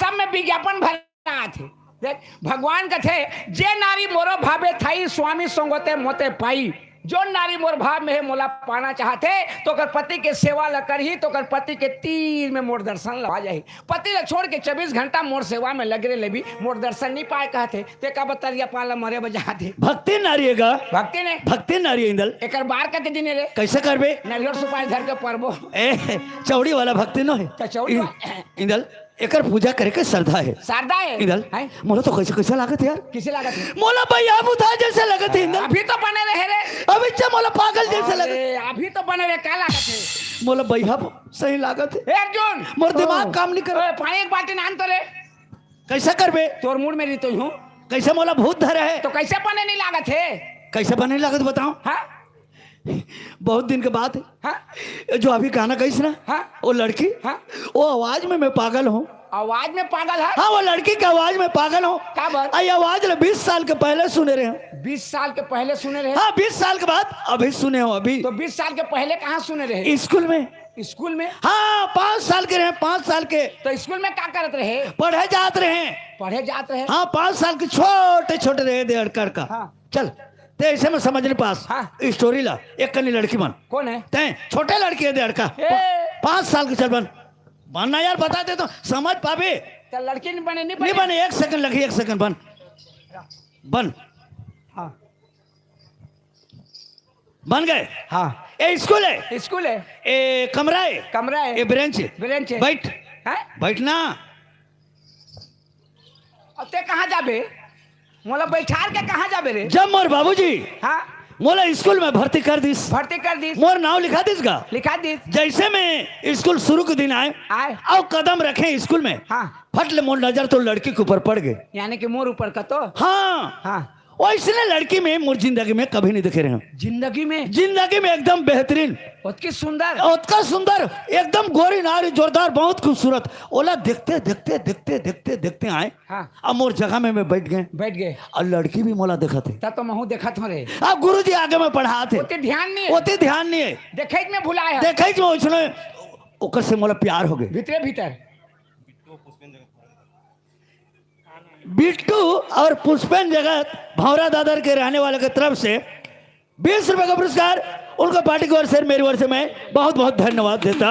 सब में विज्ञापन भरा थे। देख, भगवान कथे, जे नारी मोरो भावे थाई, स्वामी संगोते मोते पाई। जो नारी मोर भाव में हे, मोला पाना चाहथे, तो ओकर पति के सेवा ला करही, तो ओकर पति के तीर में मोर दर्शन ला आ जाही। पति ला छोड़ के चौबीस घंटा मोर सेवा में लगे रहे ले भी मोर दर्शन नहीं पाए कहथे। ते का बतरिया पाला मरे बजा दे। भक्ति नारी हे गा। भक्ति ने। भक्ति नारी हे इंदल। एकर बार कते दिन रे? कैसे करबे? नरियर सुपारी धर के परबो। ए, चौड़ी वाला भक्ति नो हे। तो चौड़ी इ-, वाला। इंदल, एकर पूजा करे के श्रद्धा हे। श्रद्धा हे? इंदल, हैं? मोला तो कैसे, कैसे लागत हे यार? किसे लागत हे? मोला बइहा बुता जैसे लागत हे इंदल। अभी तो बने रहे रे। अभी चे मोला पागल जैसे अरे, लागत। अभी तो बने रहे, का लागत हे? मोला बइहा सही लागत हे। ए अर्जुन। मोर दिमाग ओ। काम नहीं कर। ए, पानी एक बाल्टी नान तो रे। कैसे करबे? तोर मूड में रहितो हूँ। कैसे मोला भूत धरे हे? तो कैसे बने नहीं लागत हे? कैसे बने नहीं लागत बताओ? हाँ? बहुत दिन के बात हे। हाँ? ये जो अभी गाना गाइस ना, हाँ? वो लड़की, हाँ? वो आवाज में मैं पागल हूँ। आवाज में पागल हे? हाँ, वो लड़की के आवाज में पागल हूँ। का बात? आ, ये आवाज ले बीस साल के पहले सुने रहे हैं। बीस साल के पहले सुने रहे? हाँ, बीस साल के बाद अभी सुने हो अभी। तो बीस साल के पहले कहाँ सुने रहे? स्कूल में। स्कूल में? हाँ, पाँच साल के रहे, पाँच साल के। तो स्कूल में का करत रहे? पढ़े जात रहे। पढ़े जात रहे? हाँ, पाँच साल के छोटे छोटे रहे दे अड़का अड़का। हाँ। चल, ते ऐसे में समझ नहीं पास। हाँ। स्टोरी ला, एक कनी लड़की बन। कौन हे? ते छोटे लड़की हे दे अड़का। ए। पाँच साल के चल बन। बनना यार, बता दे तो समझ पाबे। तो लड़की नहीं बने, नहीं नहीं बने। बने, एक सेकंड लगी, एक सेकंड बन। बन। हाँ। बन गए? हाँ। ए स्कूल हे? स्कूल हे। ए कमरा हे? कमरा हे। ए बेंच हे? बेंच हे। बैठ। हैं? बैठ ना। अब ते कहाँ जाबे? मोला बैठार के कहाँ जाबे रे? जब मोर बाबूजी हाँ। मोला स्कूल में भर्ती कर दिस। भर्ती कर दिस। मोर नाव लिखा दिस गा। लिखा दिस। जैसे मैं स्कूल शुरू के दिन आए आए। अउ कदम रखे स्कूल में, हाँ। फट ले मोर नजर तो लड़की के ऊपर पड़ गए। यानी कि मोर ऊपर का तो? हाँ। हाँ। वैसने लड़की मैं मोर जिंदगी में कभी नहीं देखे रहे हूँ। जिंदगी में? जिंदगी में एकदम बेहतरीन। ओतकी सुंदर। ओतका सुंदर, एकदम गोरी नारी, जोरदार, बहुत खूबसूरत। ओला देखते, देखते, देखते, देखते, देखते आए। हाँ। अब मोर जगह में मैं बैठ गए। बैठ गए। और लड़की भी मोला देखत हे। तब तो महूं देखत हों रे। अब गुरुजी आगे में पढ़ात हे। ओते ध्यान नहीं हे। ओते ध्यान नहीं हे। देखे में भुलाए हे। देखे में ओइसने ओकर से मोला प्यार हो गए। भीतरे भीतर। बिट्टू और पुष्पेन जगत भौरा दादर के रहने वाले के तरफ से बीस रुपए का पुरस्कार, उनको पार्टी की ओर से, मेरी ओर से मैं बहुत बहुत धन्यवाद देता।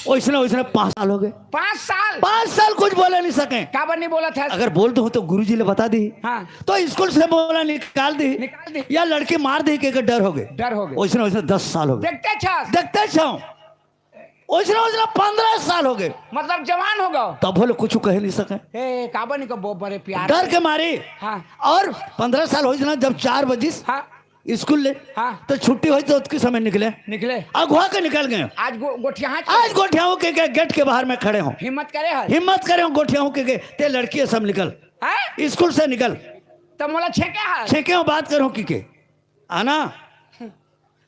ओइसने, ओइसने पाँच साल हो गए। पाँच साल? पाँच साल कुछ बोले नहीं सके। काबर नहीं बोलत हे? अगर बोल दूं तो गुरुजी ले बता दी। हाँ। तो स्कूल से मोला निकाल दी। निकाल दी। या लड़की मार दी के, के डर हो गए। डर हो गए। ओइसने, ओइसने दस साल हो गए। देखते छस। देखते छो। ओइसने, ओइसने पन्द्रह साल हो गए। मतलब जवान हो गए। तब बोले कुछ कहे नहीं सके। ए, काबर नहीं कबो बड़े प्यार। डर के मारे। हाँ। और पन्द्रह साल होइस ना, जब चार बजिस हाँ। स्कूल ले, हाँ। तो छुट्टी होइस तो ओतकी समय निकले। निकले। अगुआ के निकल गए। आज गो-, गोठिया आज गोठियाहूं के, के गेट के बाहर में खड़े हों। हिम्मत करे हे। हिम्मत करे हों गोठियाहूं के, के ते लड़की सब निकल। हैं? स्कूल से निकल। तो मोला छेके हे। छेके हों, बात करो कि के। आना।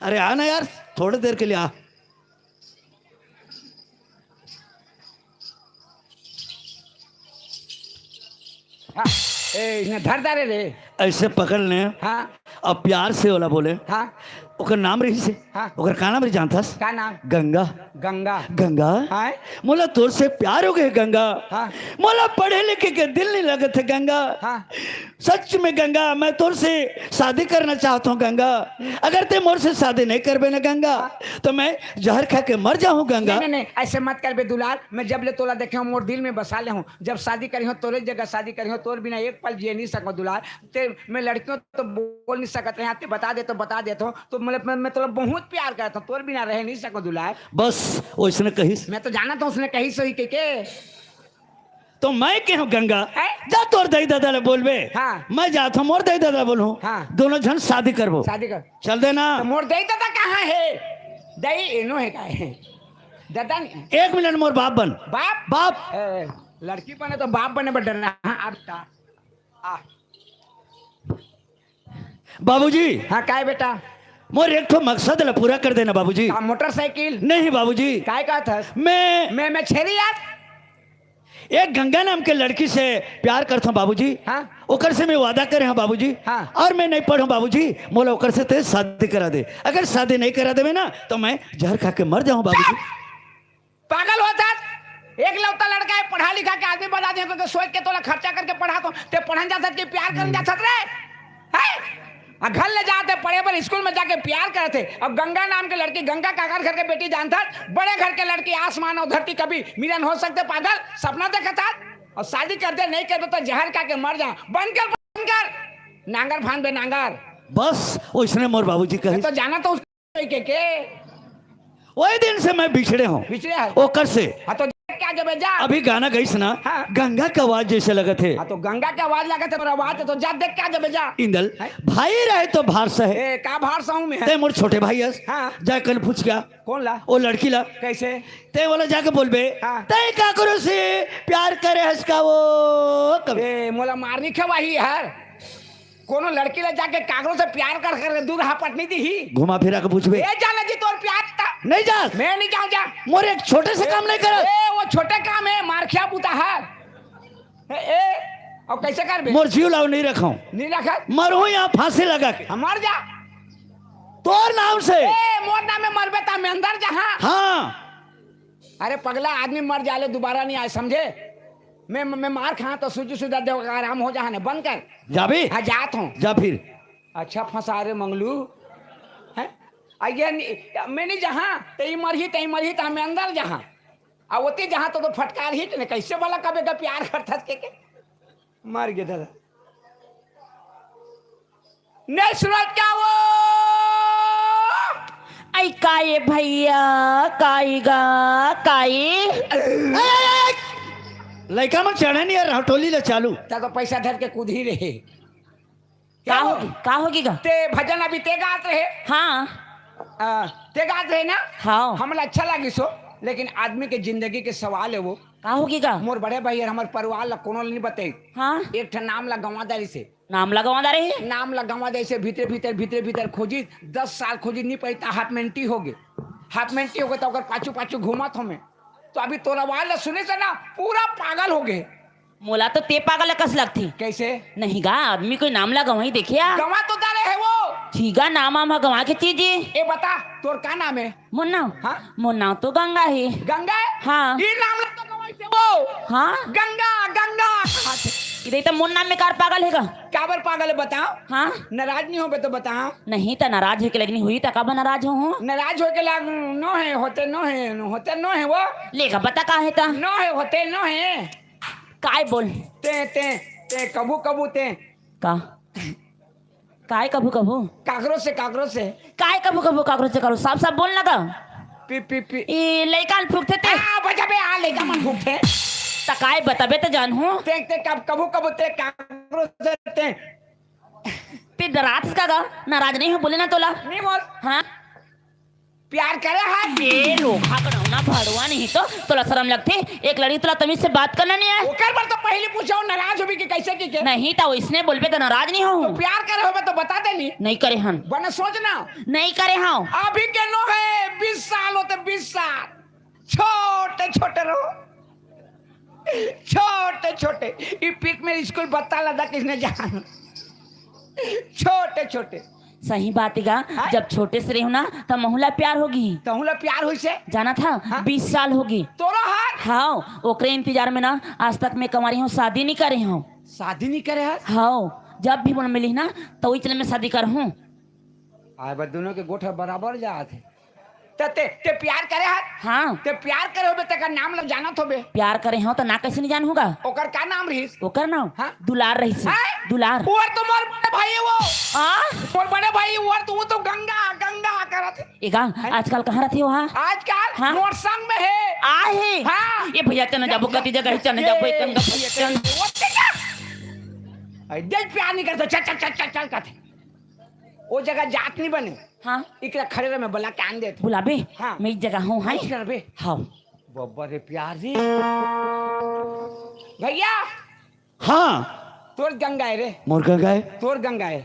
अरे आना यार, थोड़ी देर के लिए आ। हाँ, ए, इन्हें धर डारे रे। ऐसे पकड़ ले। हाँ। अब प्यार से ओला बोले। हाँ। ओकर नाम रहिस हे। हाँ। ओकर का नाम रहिस जानथस? का नाम? गंगा। गंगा। गंगा। हाँ। मोला तोर से प्यार हो गए गंगा। हाँ। मोला पढ़े लिखे के दिल नहीं लगत हे गंगा। हाँ। सच में गंगा, मैं तोर से शादी करना चाहत हों गंगा। अगर ते मोर से शादी नहीं करबे ना गंगा, तो मैं जहर खा के मर जाहूं गंगा। नहीं, नहीं, नहीं, ऐसे मत करबे दुलार। मैं जब ले तोला देखे हों, मोर दिल में बसा ले हों। जब शादी करिहों, तोरे जगह शादी करिहों, तोर बिना एक पल जिए नहीं सकों दुलार। ते मैं लड़कियों तो बोल नहीं सकत रहे, ते बता दे तो बता देत हों। तो मतलब मैं, मैं तोला बहुत प्यार करत हों, तोर बिना रह नहीं सकों दुलार। बस ओइसने कहिस। मैं तो जानत हों ओइसने कहिस होही के, के। तो मैं केहेंव गंगा, हैं? जा तोर दाई ददा ले बोलबे। हाँ। मैं जात हों मोर दाई ददा ले बोलहूं। हाँ। दोनों झन शादी करबो। शादी कर। चल देना। तो मोर दाई ददा कहाँ हे? दाई एनो हे का हे? ददा नहीं। एक मिनट मोर बाप बन। बाप? बाप। ए, लड़की बने तो बाप बने बर डरना। हाँ, अब ता-, आ। बाबूजी। हाँ, काय बेटा? मोर एक ठो मकसद ला पूरा कर देना बाबूजी। का मोटरसाइकिल? नहीं बाबूजी। काय कहत हस? मैं मैं, मैं छेरी यार। एक गंगा नाम के लड़की से प्यार करथों बाबूजी। हाँ। ओकर से मैं वादा करे हूँ बाबूजी। हाँ। और मैं नहीं पढ़ूँ बाबूजी, मोला ओकर से ते शादी करा दे। अगर शादी नहीं करा देवे ना तो मैं जहर खा के मर जाऊँ बाबूजी। चुप! पागल होत हस? एकलौता लड़का हे, पढ़ा लिखा के आदमी बना दे, तो सोच के तोला खर्चा करके पढ़ात हों, ते पढ़न जात हस कि प्यार करन जात हस रे? हैं? आ घर ले जात हे पढ़े बर, स्कूल में जाके प्यार करत हे। अब गंगा नाम के लड़की, गंगा काकर घर के बेटी जानत हस? बड़े घर के लड़की, आसमान और धरती कभी मिलन हो सकथे? पागल, सपना देखत हस? और शादी कर दे, नहीं कर दे तो जहर खा के मर जा। बंद कर, बंद कर। नांगर फांद बे, नांगर। बस, ओइसने मोर बाबूजी कहिस। मैं तो जानत हों के, के? वही दिन से मैं बिछड़े हों। बिछड़े हस? ओकर से। हाँ, तो देख के आ जाबे, जा। अभी गाना गइस ना, हाँ। गंगा के आवाज जैसे लगत हे। हाँ, तो गंगा के आवाज लगत हे, तोर आवाज हे, तो जा देख के आ जाबे, जा। इंदल, हैं? भाई रहे तो भार सहे। ए, का भार सहूं मैं? ते मोर छोटे भाई हस। हाँ। जा कल पूछ के आ। कौन ला? ओ लड़की ला। कैसे? ते ओला जाके बोलबे। हाँ। ते काकरो से प्यार करे हस का वो? कब? ए, मोला मारनी खवाही हर। कोनो लड़की ला जाके काकरो से प्यार कर, कर दूर हापट नहीं दिही। घुमा फिरा के पूछबे। ए, जाना जी तोर प्यार ता। नहीं जा। मैं नहीं जाऊँ जा। मोर एक छोटे से काम नहीं करत। ए, वो छोटे काम हे, मारखिया बूता हे। ए, ए, अब कैसे करबे? मोर जीव ला नहीं रखूं। नहीं रखत? मरहूं यहाँ फांसी लगा के। हम मर जा। तोर नाम से। ए, मोर नाम में मरबे ता मैं अंदर जहाँ। हाँ। अरे पगला, आदमी मर जाले, दोबारा नहीं आए, समझे? मैं, मैं मार खा तो सूजी सुधा देव का आराम हो जहाँ ने, बंद कर। जाबे? हाँ, जात हों। जा फिर। अच्छा फंसा रे मंगलू, हैं? आ ये नहीं, मैं नहीं जहाँ, ते ही मरही, ते ही मरही, तो मैं अंदर जहाँ। आ ओती जहाँ तो, तो फटकार ही ने, कैसे वाला कबे का प्यार करता के, के? मर गए दादा। नहीं सुनत का वो? आई काये भैया, काई गा, काई? ए, ए, ए, ए! लइका मन चढ़े नहीं यार, हटोली ले चालू। ता तो पैसा धर के कूद ही रहे। का हो, का होगी गा? ते भजन अभी ते गात रहे। हाँ। आ, ते गात रहे ना? हाँ। हमला अच्छा लागिस हो, लेकिन आदमी के जिंदगी के सवाल हे वो। का होगी गा? मोर बड़े भाई हर हमर परिवार ला कोनो ला नहीं बताई। हाँ। एक ठन नाम ला गंवा डारिस हे। नाम ला गंवा डारे हे? नाम ला गंवा डारिस हे, भीतरे भीतर, भीतरे भीतर खोजिस, दस साल खोजिस, नहीं पाइस ता हाथ में एंटी हो गे। हाफ मेंटी हो गे, त ओकर पाछू पाछू घूमत हों मैं। तो अभी तोर आवाज ला सुने से ना पूरा पागल हो गे। मोला तो ते पागल कस लगथे। कैसे? नहीं गा, आदमी कोई नाम ला गंवाही देखे आ। गंवा तो डारे हे वो। ठीक गा, नाम आम ह गंवा के चीज ए। ए बता, तोर का नाम हे? मोर नाम? हाँ? मोर नाम तो गंगा हे। गंगा हे? हाँ। ई नाम ला तो गंवाही थे वो। हाँ? गंगा, गंगा। इधर तो मोर नाम में कार पागल हे गा। काबर पागल हे बताओ? हाँ? नाराज नहीं होबे तो बताओ। नहीं त नाराज होय के लगनी हुई त काबर नाराज हो हूँ? नाराज होय के लाग नो हे, होते नो हे, होते नो हे वो। ले गा बता का हे त? नो हे, होते नो हे। काय बोल? ते, ते, ते, कभू, कभू ते। का? काय कभू, कभू? काकरो से, काकरो से। काय कभू, कभू, काकरो से करो? साफ, साफ बोल ना गा। पी, पी, पी। ई लइका ल फूकथे ते। आ, बचा बे, आ, लइका मन फूकथे। त काय बताबे त जानहूँ। ते, ते कब, कभू, कभू ते काकरो से ते। ते डरात का गा? नाराज नहीं हो, बोले ना तोला। नहीं बोल। हाँ? प्यार करे हे? ए, लोखा कड़ौना भड़वा नहीं तो, तोला शरम लगथे? एक लड़की तोला तमीज से बात करना नहीं हे? ओकर बर तो पहली पूछो, नाराज होबे कि कैसे की के? नहीं त वैसने बोलबे त नाराज नहीं हो। तो प्यार करे होबे तो बता देनी। नहीं करे हन। बने सोच ना। नहीं करे हव। अभी के नो हे, बीस साल होते, बीस साल। छोटे छोटे रहो। छोटे छोटे। ई पीक में स्कूल बत्ता लदा किसने जान। छोटे छोटे। सही बात हे गा, हाँ? जब छोटे से रहो ना, त महूँ ला प्यार होगी। तहूँ ला प्यार होइसे? जानथस? हाँ? बीस साल होगी। तोरो हाथ? हाँ, ओकरे इंतजार में ना आज तक मैं कंवारी हूँ, शादी नहीं करे हूँ। शादी नहीं करे हस? हाँ, जब भी मन मिली ना, त वही चले मैं शादी करहूँ। आय बा, दोनों के गोठ बराबर जात हे। त ते, ते प्यार करे हस? हाँ। ते प्यार करे होबे, तेकर नाम ल जानत होबे। प्यार करे हूँ त ना कैसे नहीं जानहूँ गा? ओकर का नाम रहिस? ओकर नाम? हाँ। दुलार रहिस। हैं? दुलार। ओहर तो मोर बड़े भाई हे वो। हाँ? मोर बड़े भाई, ओहर तो, वो तो गंगा, गंगा करत हे। ए गा, हैं? आजकल कहाँ रहिथे वो, हाँ? आजकल हाँ। मोर संग में हे। आ हे? हाँ। ए भैया, चल ना जाबो, कति जगह हे, चल ना जाबो, ए, एक गंगा भैया, चल। वो ते का? अरे, देख प्यार नहीं करते, चल, चल, चल, चल, चल, कहते। वो जगह जात नहीं बने। हाँ। इकरा खड़े रह, मैं बुला के आन देत हूँ। बुलाबे? हाँ। मैं एक जगह हूँ, हाँ? इधर बे। हाँ। बब्बर रे प्यार रे। भैया। हाँ। तोर गंगा हे रे। मोर गंगा हे। तोर गंगा हे।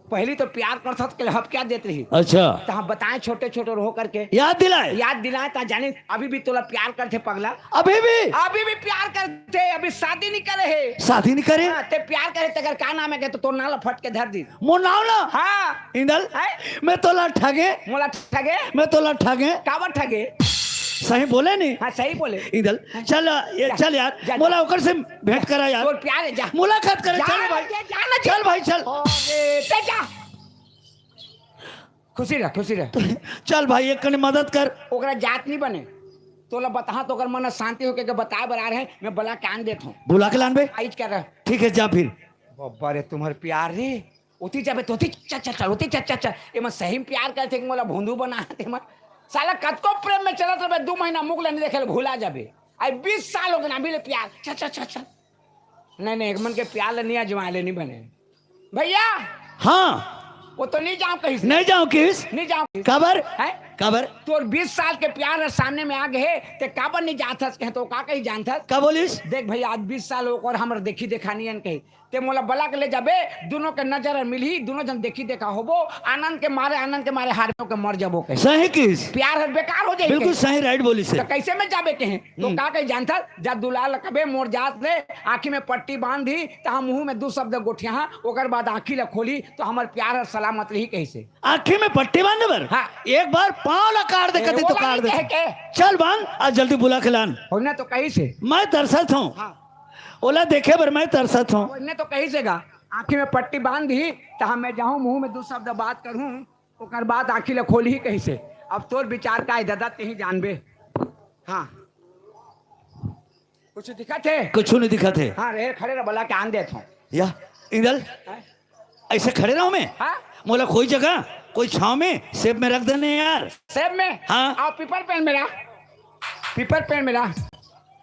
पहली तो प्यार करथस के हब क्या देत रही? अच्छा। त हम बताएं छोटे छोटे रहो करके। याद दिलाए। याद दिलाए त जाने अभी भी तोला प्यार करथे पगला। अभी भी? अभी भी प्यार करथे, अभी शादी नहीं करे हे। शादी नहीं करे? हाँ, ते प्यार करे तेकर का नाम हे के तो तोर नाम ला फट के धर दी। मोर नाम ला? हाँ। इंदल, हैं? मैं तोला ठगे। मोला ठगे? मैं तोला ठगे। काबर ठगे? सही बोले नहीं? हाँ, सही बोले। इंदल, हाँ। चल, ये, जा, चल यार, जा, मोला जा। ओकर से भेंट करा यार। तोर प्यार हे, जा। मुलाकात करे, जा, चल भाई। जा, जा ना, जा। चल भाई, चल। अरे, ते जा। खुशी रह, खुशी रह। चल भाई, एक कनी मदद कर। ओकरा जात नहीं बने। तोला बताहा तो ओकर मन शांति होके के बताए बर आ रहे, मैं बुला के आन देत हूँ। बुला के लानबे? आइज कर रह। ठीक हे, जा फिर। बब्बर रे, तुम्हर प्यार रे। ओती जाबे तो ओती, चल, चल, चल, ओती, चल, चल, चल। एमन सही में प्यार करथे कि मोला भोंदू बना दे एमन। साला कतको प्रेम में चलत रहबे, दू महीना मुख ले नहीं देखे ले भुला जाबे। आई बीस साल हो गए ना मिले प्यार। चल, चल, चल, चल। नहीं, नहीं, एक मन के प्यार ले नहीं आजमा ले नहीं बने। भैया। हाँ। वो तो नहीं जाओ कहीं से। नहीं जाओ किस? नहीं जाओ किस। काबर? हैं? काबर? तोर बीस साल के प्यार है सामने में आ गए, ते काबर नहीं जात हस कहे तो का कही जानत हस? का बोलिस? देख भैया, आज बीस साल हो और हमर देखी देखानी अन कही। ते मोला बला के ले जाबे, दोनों के नजर मिलही, दोनों जन देखी देखा होबो, आनंद के मारे, आनंद के मारे हार के मर जाबो कहे। सही किस? प्यार हर बेकार हो जाई बिल्कुल कहे। सही right बोलिस हे। तो कैसे में जाबे कहे? तो हम्म। का कही जानत हस? जा दुलार ल कबे मोर जात ले, आँखी में पट्टी बांध दी, त हम मुंह में दू शब्द गोठिया, ओकर बाद आँखी ल खोली, तो हमर प्यार हर सलामत रही कहिसे। आँखी में पट्टी बांधे बर? हाँ। एक बार पाँव ला काट दे, ए, कती तो ओला काट नहीं दे। कहे के। चल बांध, आज जल्दी बुला के लान। ओने तो कहिसे। मैं तरसत हूँ। हाँ। ओला देखे बर मैं तरसत हूँ। ओने तो कहिसे गा, आँखी में पट्टी बांध दी, त हम मैं जाहूँ, मुंह में दू शब्द बात करहूँ, ओकर बाद आँखी ला खोलही कहिसे। अब तोर विचार का हे दादा, तेही जानबे। हाँ। कुछ दिखत हे? कुछ नहीं दिखत हे। हाँ, रे, खड़े रह, बला के आन देत हूँ। या, इंदल, हाँ? ऐसे खड़े रहो मैं? हाँ? मोला कोई जगह, कोई छाँव में, सेब में रख देने यार। सेब में? हाँ। आओ, पीपर पेड़ में रह। पीपर पेड़ में रह।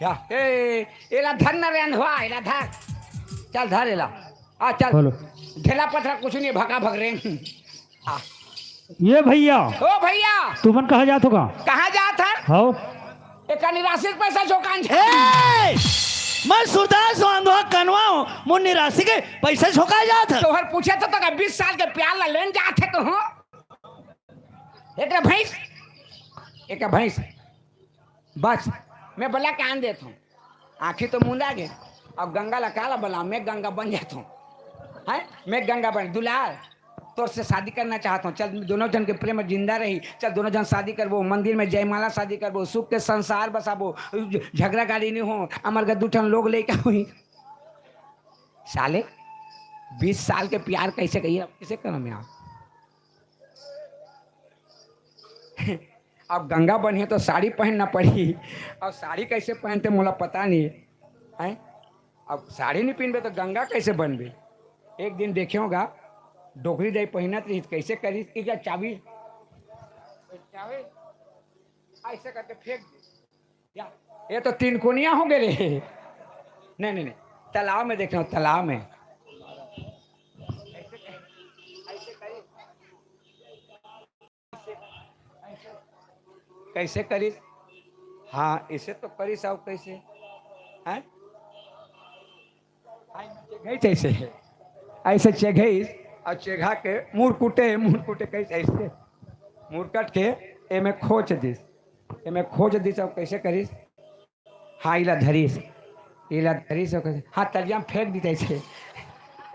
या, ए, एला धर न रे अंधवा, एला धर। चल, धर एला। आ, चल। बोलो। ढेला पथरा कुछ नहीं, भका भक रे। आ। ये भैया। ओ भैया। तुमन कहाँ जात हो गा? कहाँ जात हन? हाव। एका निराशिक पैसा झोंकान जा। ए! मैं सूरदास हूँ, अंधवा कनवा हूँ, मोर निराशिक पैसा झोंका जात हे। तोहर पूछे तो तका बीस साल के प्यार ला लेन जात हे कहूँ। एकरा भैंस। एक भैंस, बस। मैं बला के आन देत हूँ, आँखी तो मुंदा गे। अब गंगा ला काला बला, मैं गंगा बन जात हूँ। हैं, मैं गंगा बन, दुलार, तोर से शादी करना चाहत हूँ। चल, दोनों जन के प्रेम जिंदा रही। चल, दोनों जन शादी करबो, मंदिर में जयमाला शादी करबो, सुख के संसार बसाबो, झगड़ा गाली नहीं हो, हमर घर दू ठन लोग लेके हुई। साले, बीस साल के प्यार कैसे कहिए, अब कैसे करूँ मैं? अब गंगा बनही तो साड़ी पहनना पड़ही। अब साड़ी कैसे पहनते, मोला पता नहीं है। अब साड़ी नहीं पहनबे तो गंगा कैसे बनबे? एक दिन देखे होगा, डोकरी दाई पहनत रही, कैसे करी? इधर चाबी, चाबी ऐसे करके फेंक दे। या, ये तो तीन कोनिया हो गए रे। नहीं, नहीं, नहीं, तालाब में देख रहा हूँ, तालाब में। कैसे करिस? हाँ, इसे तो करिस। और कैसे? हैं? चेघई जैसे है, ऐसे चेघईस। और चेघा के मुरकुटे, मुरकुटे कैसे? ऐसे मुरकट के एमे खोच दिस, एमे खोच दिस। और कैसे करिस? हाँ, इला धरिस, इला धरिस, ओकर, हाँ, तरिया में फेंक दी ऐसे,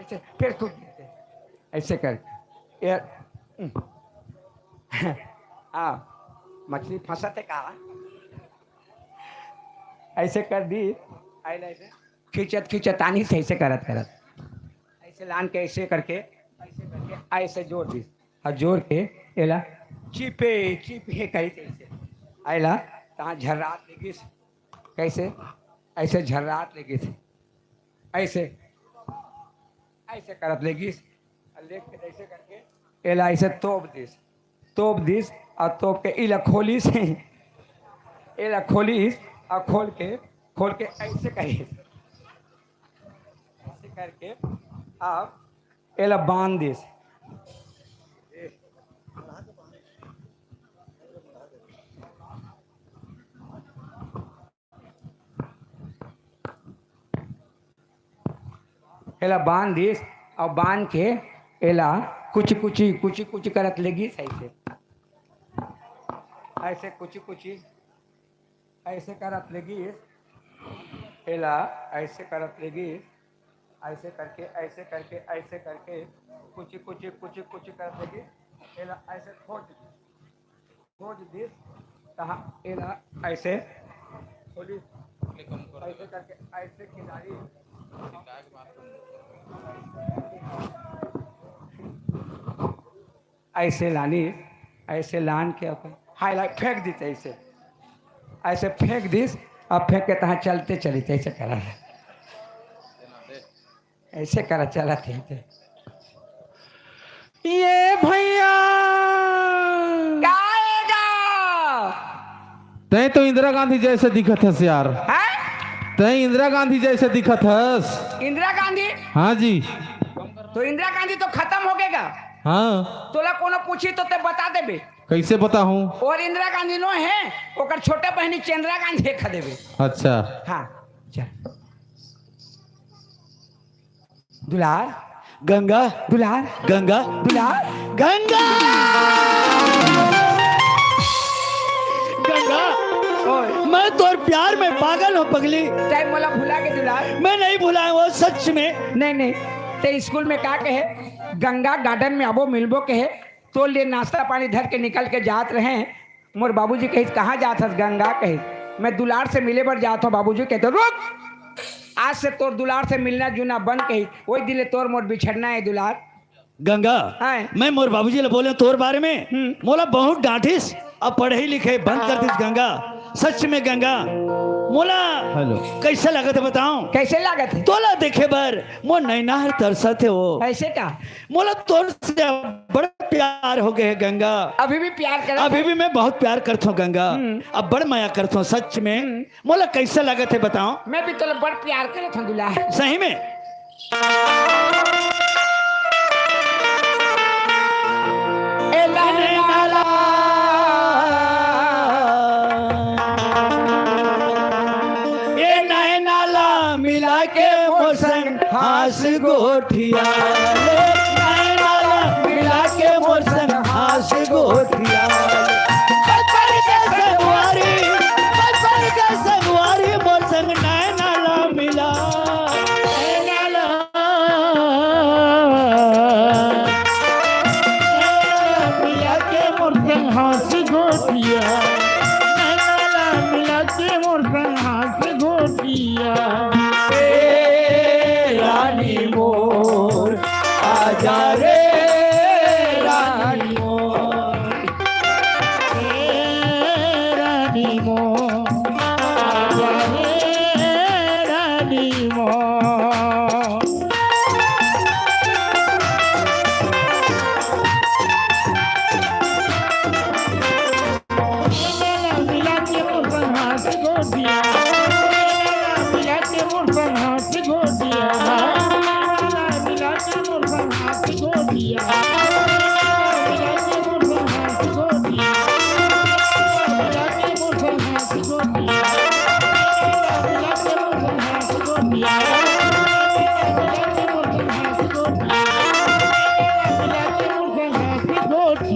ऐसे फेंक कूद देते, ऐसे कर, ये, आ, मछली फंसत है का? ऐसे कर दी, आइला ऐसे खींचत खींचत आनी से ऐसे करत करत, ऐसे लान के ऐसे करके, ऐसे करके, ऐसे जोर दी, और जोर के एला चिपे चिपे करी ऐसे, आइला तहाँ झर्रात लेगिस। कैसे? ऐसे झर्रात लेगिस, ऐसे, ऐसे करत लेगिस, और लेग के ऐसे करके एला ऐसे तोप दिस, तोप दिस, और तोप के इला खोलिस, एला खोलिस, और खोल के, खोल के ऐसे करिस, ऐसे करके आप एला बांध दिस। एला बांध दिस, और बांध के एला कुची कुची, कुची कुची करत लेगिस ऐसे, ऐसे कुची कुची, ऐसे करत लेगिस, एला ऐसे करत लेगिस, ऐसे करके, ऐसे करके, ऐसे करके, कुची कुची, कुची कुची करत लेगिस, एला ऐसे खोच दिस। खोच दिस, तहाँ एला ऐसे खोली, ऐसे करके, ऐसे किनारी, ऐसे लानी, ऐसे लान के अपन, हाय, लाय फेंक दिस ऐसे, ऐसे फेंक दिस, अब फेंक के तहाँ चलते चलित ऐसे करा है। ऐसे करा चलत हे ते। ये भैया। का हे गा? तैं तो इंदिरा गांधी जैसे दिखत हस यार। हैं? तैं इंदिरा गांधी जैसे दिखत हस। इंदिरा गांधी? हाँ जी। तो इंदिरा गांधी तो खतम हो गे गा। हाँ। तोला कोनो पूछी तो तैं बता देबे। कैसे बताहूँ? और इंदिरा गांधी नो हे, ओकर छोटे बहिनी चंद्रा गांधी हे, कह देबे। अच्छा। हाँ, चल। दुलार, गंगा, दुलार, गंगा, दुलार, गंगा। गंगा, ओए। मैं तोर प्यार में पागल हूँ पगली। तैं मोला भुला गे दुलार। मैं नहीं भुलाया हूँ सच में। नहीं, नहीं, तैं स्कूल में का कहे, गंगा गार्डन में आबो मिलबो कहे, तोर लिए नाश्ता पानी धर के निकल के जात रहे। मोर बाबूजी कहिस, "कहाँ जात हस गंगा?" कहिस, "मैं दुलार से मिले बर जात हूँ बाबूजी।" कहिस, "रुक, आज से तोर दुलार से मिलना जुलना बंद।" कहिस, "वही दिन ले तोर मोर बिछड़ना हे दुलार।" गंगा, हाँ। मैं मोर बाबूजी ले बोले तोर बारे में, हम्म। मोला बहुत डांटिस, अब पढ़े लिखे बंद कर दिस गंगा। सच में गंगा, मोला हेलो। कैसे लागत हे बताऊं? कैसे लागत हे? तोला देखे बर मोर नैना हर तरसत हे वो। ऐसे का? मोला तोर से बड़ प्यार हो गए हे गंगा। अभी भी प्यार करत अभी हे? भी मैं बहुत प्यार करत हूँ गंगा। हम्म। अब बड़ मया करत हूँ सच में। हम्म। मोला कैसे लागत हे बताओ? मैं भी तोला बड़ प्यार करत हूँ दुलार। सही में? ए नैना ला, ए नैना ला मिला के मोर संग हाँस गोठिया ले, नैना ला मिला के मोर संग हाँस गोठिया ले। चल परदेस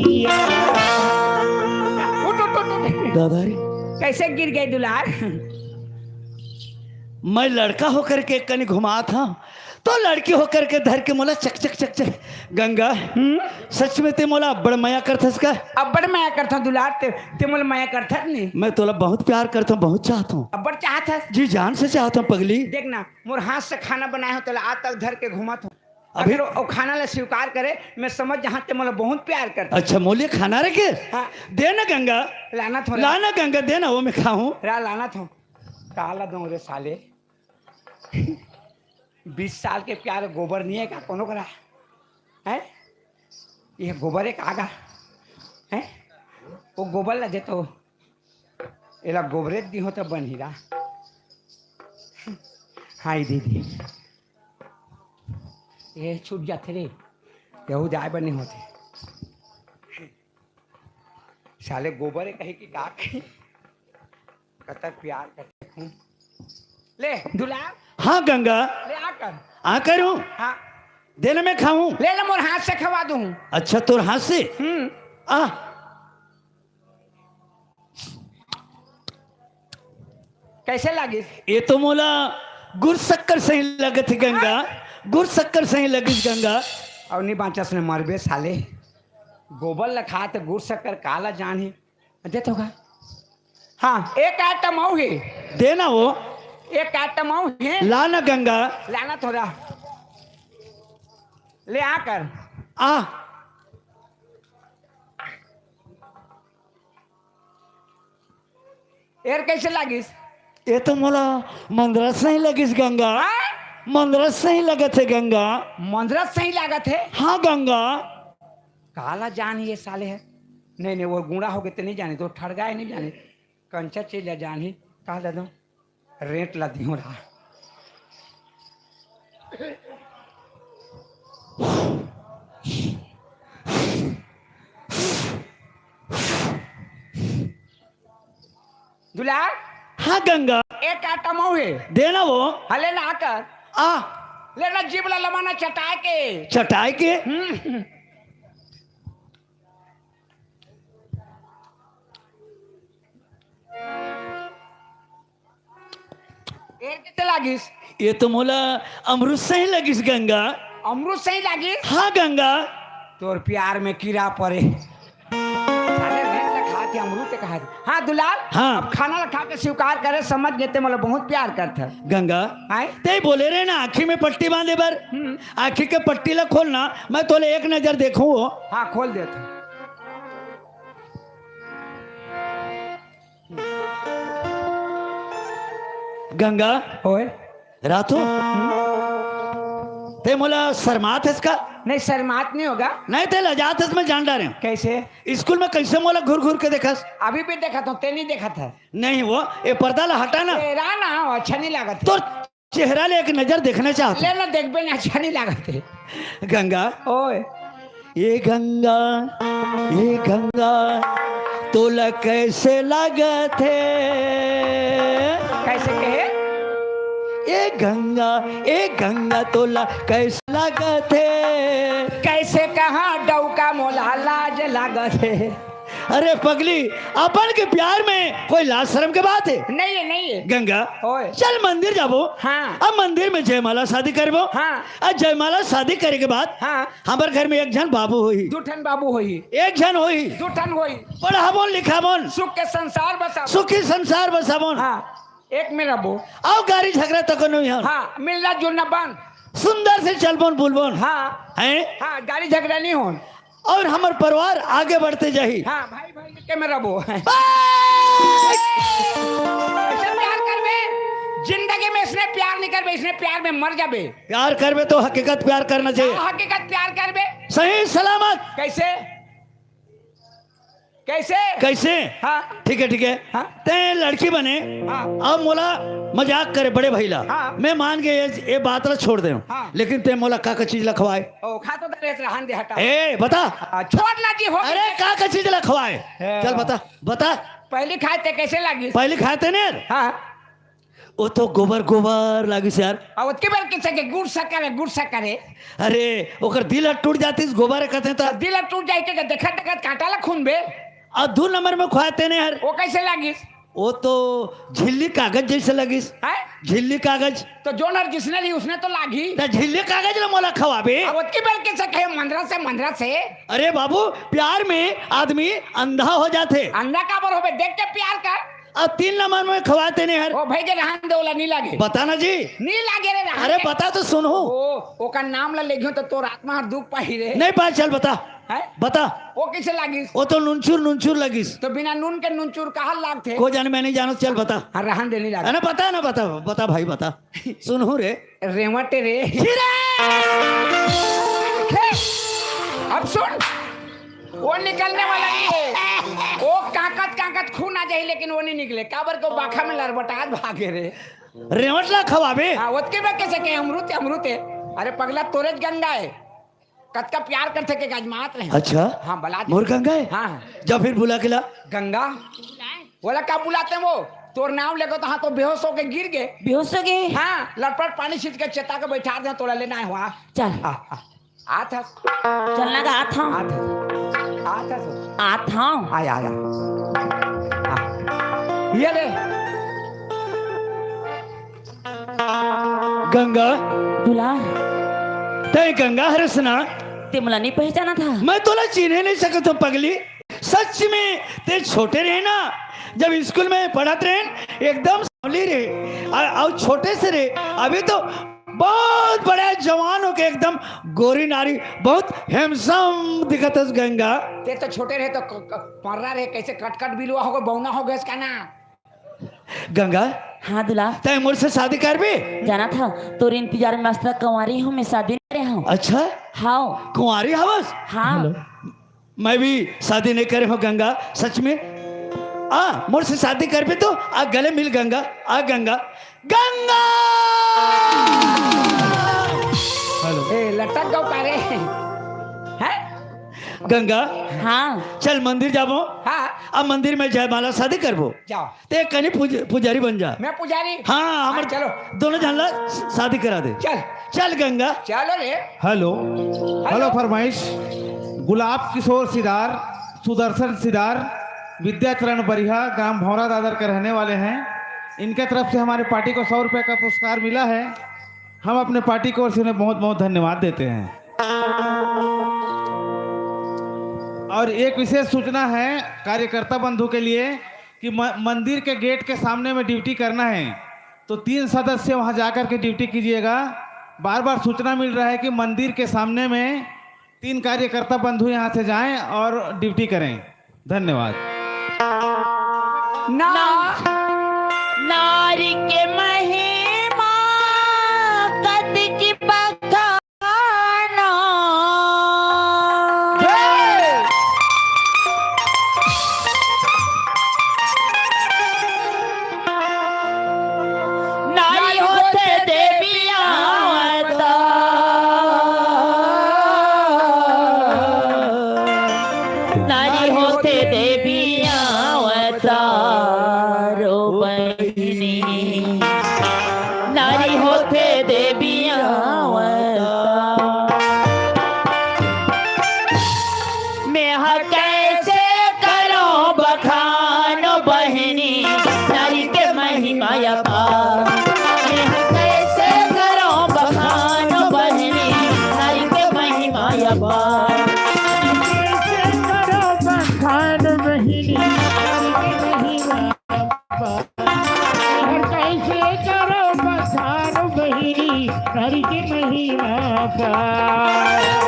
उठ, उठ, उठ, उठ। दादा रे। कैसे गिर गए दुलार? मैं लड़का होकर के कनी घुमात हंव, तो लड़की होकर के धर के मोला चक चक चक चक। गंगा, हम्म? सच में ते मोला अब्बड़ मया करथस का? अब्बड़ मया करथंव दुलार, ते, ते मोला मया करथस नहीं? मैं तोला बहुत प्यार करथंव, बहुत चाहत हंव। अब्बड़ चाहत हस? जी जान से चाहत हंव पगली। देख ना, मोर हाथ से खाना बनाए हंव, तोला आज तक धर के घूमत हंव। अभी अगर वो, वो खाना ला स्वीकार करे, मैं समझ जहां ते मोला बहुत प्यार करथस। अच्छा, मोले खाना रखे? हाँ। दे ना गंगा। लानत हंव रे। लाना गंगा, दे ना, वो मैं खाऊं। रा लानत हंव। काला दो रे साले। बीस साल के प्यार गोबर नहीं है का कोनो करा? हैं? ये गोबर एक आगा। हैं? वो गोबर ला दे तो। एला गोबरे दिहो त बन ही रा। हाँ, ये दे दे। ये छूट जाथे रे। यहू जाए बर नहीं होथे। साले गोबर है कहीं की का कहीं। कतक प्यार करते हूँ। ले, दुलार। हाँ, गंगा। ले, आ कर। आ कर हूँ। हाँ। दे ना, मैं खाऊं। ले ना, मोर हाथ से खवा दूं। अच्छा, तोर हाथ से? हम्म। आ। कैसे लागिस? ये तो मोला गुर शक्कर सही लगत हे, गंगा। हाँ? गुर शक्कर सही लगिस, गंगा। अउ नहीं बाँचस ने मरबे साले। गोबर ल खात गुर शक्कर काला जान हे। दे तो का? हाँ, एक आइटम अउ हे। दे ना वो। एक आइटम अउ हे। ला ना गंगा। लाना थोड़ा। ले आ कर। आ। एहर कैसे लागिस? ये तो मोला मंदरस सही लगिस गंगा। हाँ? मंदरस सही लगत हे गंगा। मंदरस सही लागत हे? हाँ गंगा। काला जान ये साले हे। नहीं, नहीं, वो गुंडा होगे ते नहीं जाने, तो ठड़गाए नहीं जाने। कंचा चीज ला जान ही, काला दो। रेंट ला दिहो रहा। दुलार। हाँ गंगा। एक आटा मऊ हे। देना वो। हले ना आकर। आ। लेना जीभ ला लमाना चटाए के। चटाए के? हम्म। एहर कइसे लागिस? ये तो मोला अमरूद सही लगिस गंगा। अमरूद सही लागिस? हाँ गंगा। तोर प्यार में कीड़ा परे। साले रेंट ला खात हे, अमरूद ते कहा दे। हाँ दुलार, हाँ। अब खाना ला खा के स्वीकार करे, समझ गे ते मोला बहुत प्यार करत हे। गंगा, आय? ते बोले रहे ना आँखी में पट्टी बांधे बर, हम्म। आँखी के पट्टी ला खोलना, मैं तोले एक नजर देखूं हो। हाँ, खोल देत हूँ। गंगा। ओए। रातो। ते मोला शर्मात हस का? नहीं, शर्मात नहीं होगा। नहीं, ते लजात हस, मैं जान डारे हूँ। कैसे? स्कूल में कैसे मोला घूर घूर के देखस? अभी भी देखत हूँ, ते नहीं देखत हे। नहीं वो, ये पर्दा ला हटा ना। ए, रहा ना, अच्छा नहीं लागत। तो चेहरा ले एक नजर देखना चाहत हूँ। ले ना, देखबे ना, अच्छा नहीं लागत हे। गंगा। ओए। ए गंगा, ए गंगा, तोला कैसे लागत हे? कैसे कहे? ए गंगा, ए गंगा, तोला कैसे लागत हे? कैसे कहा डौका मोला लाज लागत हे। अरे पगली, अपन के प्यार में कोई लाज शर्म के बात हे? नहीं हे, नहीं हे। गंगा, ओए। चल मंदिर जाबो। हाँ। अब मंदिर में जयमाला शादी करबो। हाँ। अब जयमाला शादी करे के बाद हाँ। हमर घर में एक झन बाबू होही। दू ठन बाबू होही। एक झन होही। दू ठन होही। पढ़ाबोन लिखाबोन। सुख के संसार बसाबोन। सुखी संसार बसाबोन। हाँ। एक में रहबो। अउ गारी झगरा तको नहीं हो। हाँ, मिलना जुलना बंद। सुंदर से चलबोन बुलबोन। हाँ। हैं? हाँ, गारी झगरा नहीं होन। अउ हमर परिवार आगे बढ़ते जाही। हाँ, भाई भाई के में रहबो। बस! ऐसे प्यार करबे, जिंदगी में इसने प्यार नहीं करबे, इसने प्यार में मर जाबे। प्यार करबे तो हकीकत प्यार करना चाहिए। हाँ, हकीकत प्यार करबे। सही सलामत। कैसे? कैसे? कैसे? हाँ। ठीक है, ठीक है। हाँ। ते लड़की बने, हाँ। अब मोला मजाक करे बड़े भइला। हाँ। मैं मान के ये, ये बात ला छोड़ दे हूँ। हाँ। लेकिन ते मोला का का चीज ला खवाए? ओ, खा तो दे रहे, रहन दे, हटा। ए, बता। हाँ, छोड़ ना जी, हो अरे, गया। का का चीज ला खवाए? ए। चल बता, बता। पहली खाए ते कैसे लागिस? पहली खाए ते ने? हाँ। वो तो गोबर गोबर लागिस यार। अउ ओतके बेर कइसे के गुड़ शक्कर हे, गुड़ शक्कर हे। अरे, ओकर दिल ह टूट जातिस, गोबर हे कथे त। दिल ह टूट जाए के देखत देखत कांटा ला खून बे। अउ दू नंबर में खुवाय तेने हर। वो कइसे लागिस? वो तो झिल्ली कागज जइसे लगिस। हैं? झिल्ली कागज। तो जोन हर जिसने ली उसने तो लागी। त झिल्ली कागज ला मोला खवाबे। अउ ओतके बेर कइसे कहे मंदरा से, मंदरा से। अरे बाबू, प्यार में आदमी अंधा हो जाथे। अंधा काबर होबे? देख के प्यार कर। अउ तीन नंबर में खवाय तेने हर। ओ भाई के रहन दे, ओला नी लागे। बता ना जी। नी लागे रे, रहन अरे दे। बता तो सुनहूं। ओ, ओकर नाम ला लेगियो तो तोर आत्मा हर दुख पाही रे। नहीं पाय, चल बता। हैं? बता। ओ कइसे लागिस? ओ तो नुनचुर नुनचुर लगिस। तो बिना नून के नुनचुर कहाँ लागथे? को जाने, मैं नहीं जानत, चल बता। हाँ, रहन दे, नी लागे। अरे बता ना, बता, बता भाई, बता। सुनहूं रे। रेवट रे। छिरे! अब सुन, वो निकलने वाला नहीं है। वो कांकत कांकत खून आ जाए, लेकिन वो नहीं निकले। काबर को बाखा में लरबटात भागे रे। रेवट ला खवाबे? हाँ, ओतके में कइसे के अमरूद, अमरूद हे। अरे पगला, तोरेच गंगा हे। कतका प्यार करथे के गजमात रहे। अच्छा? हाँ, बला दे। मोर गंगा हे? हाँ, हाँ। जा फिर बुला के ला। गंगा? ओला का बुलाते वो? तोर नाम लेगो तो हाँ तो बेहोश होके गिर गे। बेहोश हो गे? हाँ, लटपट पानी छीट के चेता के बैठा दे, तोला लेना हे वहाँ। चल। आ, आ, आत हस। चलना का आत हंव। आत हस। आत हस। आत हंव। आय, आय, आय। आ। ये ले। गंगा। दुलार। तैं गंगा हरस ना? तैं मोला नहीं पहचानत हस? मैं तोला चिन्हे नहीं सकत हंव पगली। सच में तैं छोटे रहे ना, जब स्कूल में पढ़त रहे, एकदम सांवली रहे, अ-, अउ छोटे से रहे, अभी तो बहुत बड़ा जवान होके एकदम गोरी नारी, बहुत handsome दिखत हस गंगा। तैं तो छोटे रहे तो क-, क-, पर्रा रहे, कइसे कटकट बिलवा होगे, बौना होगे इसका ना। गंगा। हाँ दुलार। तैं मोर से शादी करबे? जानत हस, तोर इंतजार में आज तक कुंवारी हंव, मैं शादी नहीं करे हंव। अच्छा? हाँ। कुंवारी हवस? हाँ। Hello। मैं भी शादी नहीं करे हंव गंगा, सच में। आ, मोर से शादी करबे तो आ गले मिल गंगा, आ गंगा, गंगा। Hello। ए, लटक गो का रे? हैं? गंगा। हाँ। चल मंदिर जाबो। हाँ। अब मंदिर में जयमाला शादी करबो। जाओ। तैं कनी पुज-, पुजारी बन जा। मैं पुजारी? हाँ, हमर हाँ, चलो। दोनों झन ला श-, शादी करा दे। चल। चल गंगा। चलो रे। Hello। Hello। Hello फरमाइश। गुलाब किशोर सिदार, सुदर्शन सिदार, विद्याचरण बरिहा, ग्राम भौरा दादर के रहने वाले हैं। इनके तरफ से हमारे party को सौ रुपए का पुरस्कार मिला है। हम अपने party की ओर से उन्हें बहुत बहुत धन्यवाद देते हैं। और एक विशेष सूचना है कार्यकर्ता बंधु के लिए कि म-, मंदिर के gate के सामने में duty करना है, तो तीन सदस्य वहां जाकर के duty कीजिएगा। बार बार सूचना मिल रहा है कि मंदिर के सामने में तीन कार्यकर्ता बंधु यहां से जाएं और duty करें। धन्यवाद। ना, नारी के महिमा कतिकी बखानो। हे! नारी होथे देवी अवतार। नारी होथे देवी अवतार, ओ बहिनी। नारी होथे देवी अवतार। मैं ह कैसे करो बखान बहिनी, नारी के महिमा अपार। मैं ह कैसे करो बखान बहिनी, नारी के महिमा अपार। कैसे करो बखान बहिनी, नारी के महिमा अपार। कैसे करो बखान बहिनी, नारी के महिमा अपार।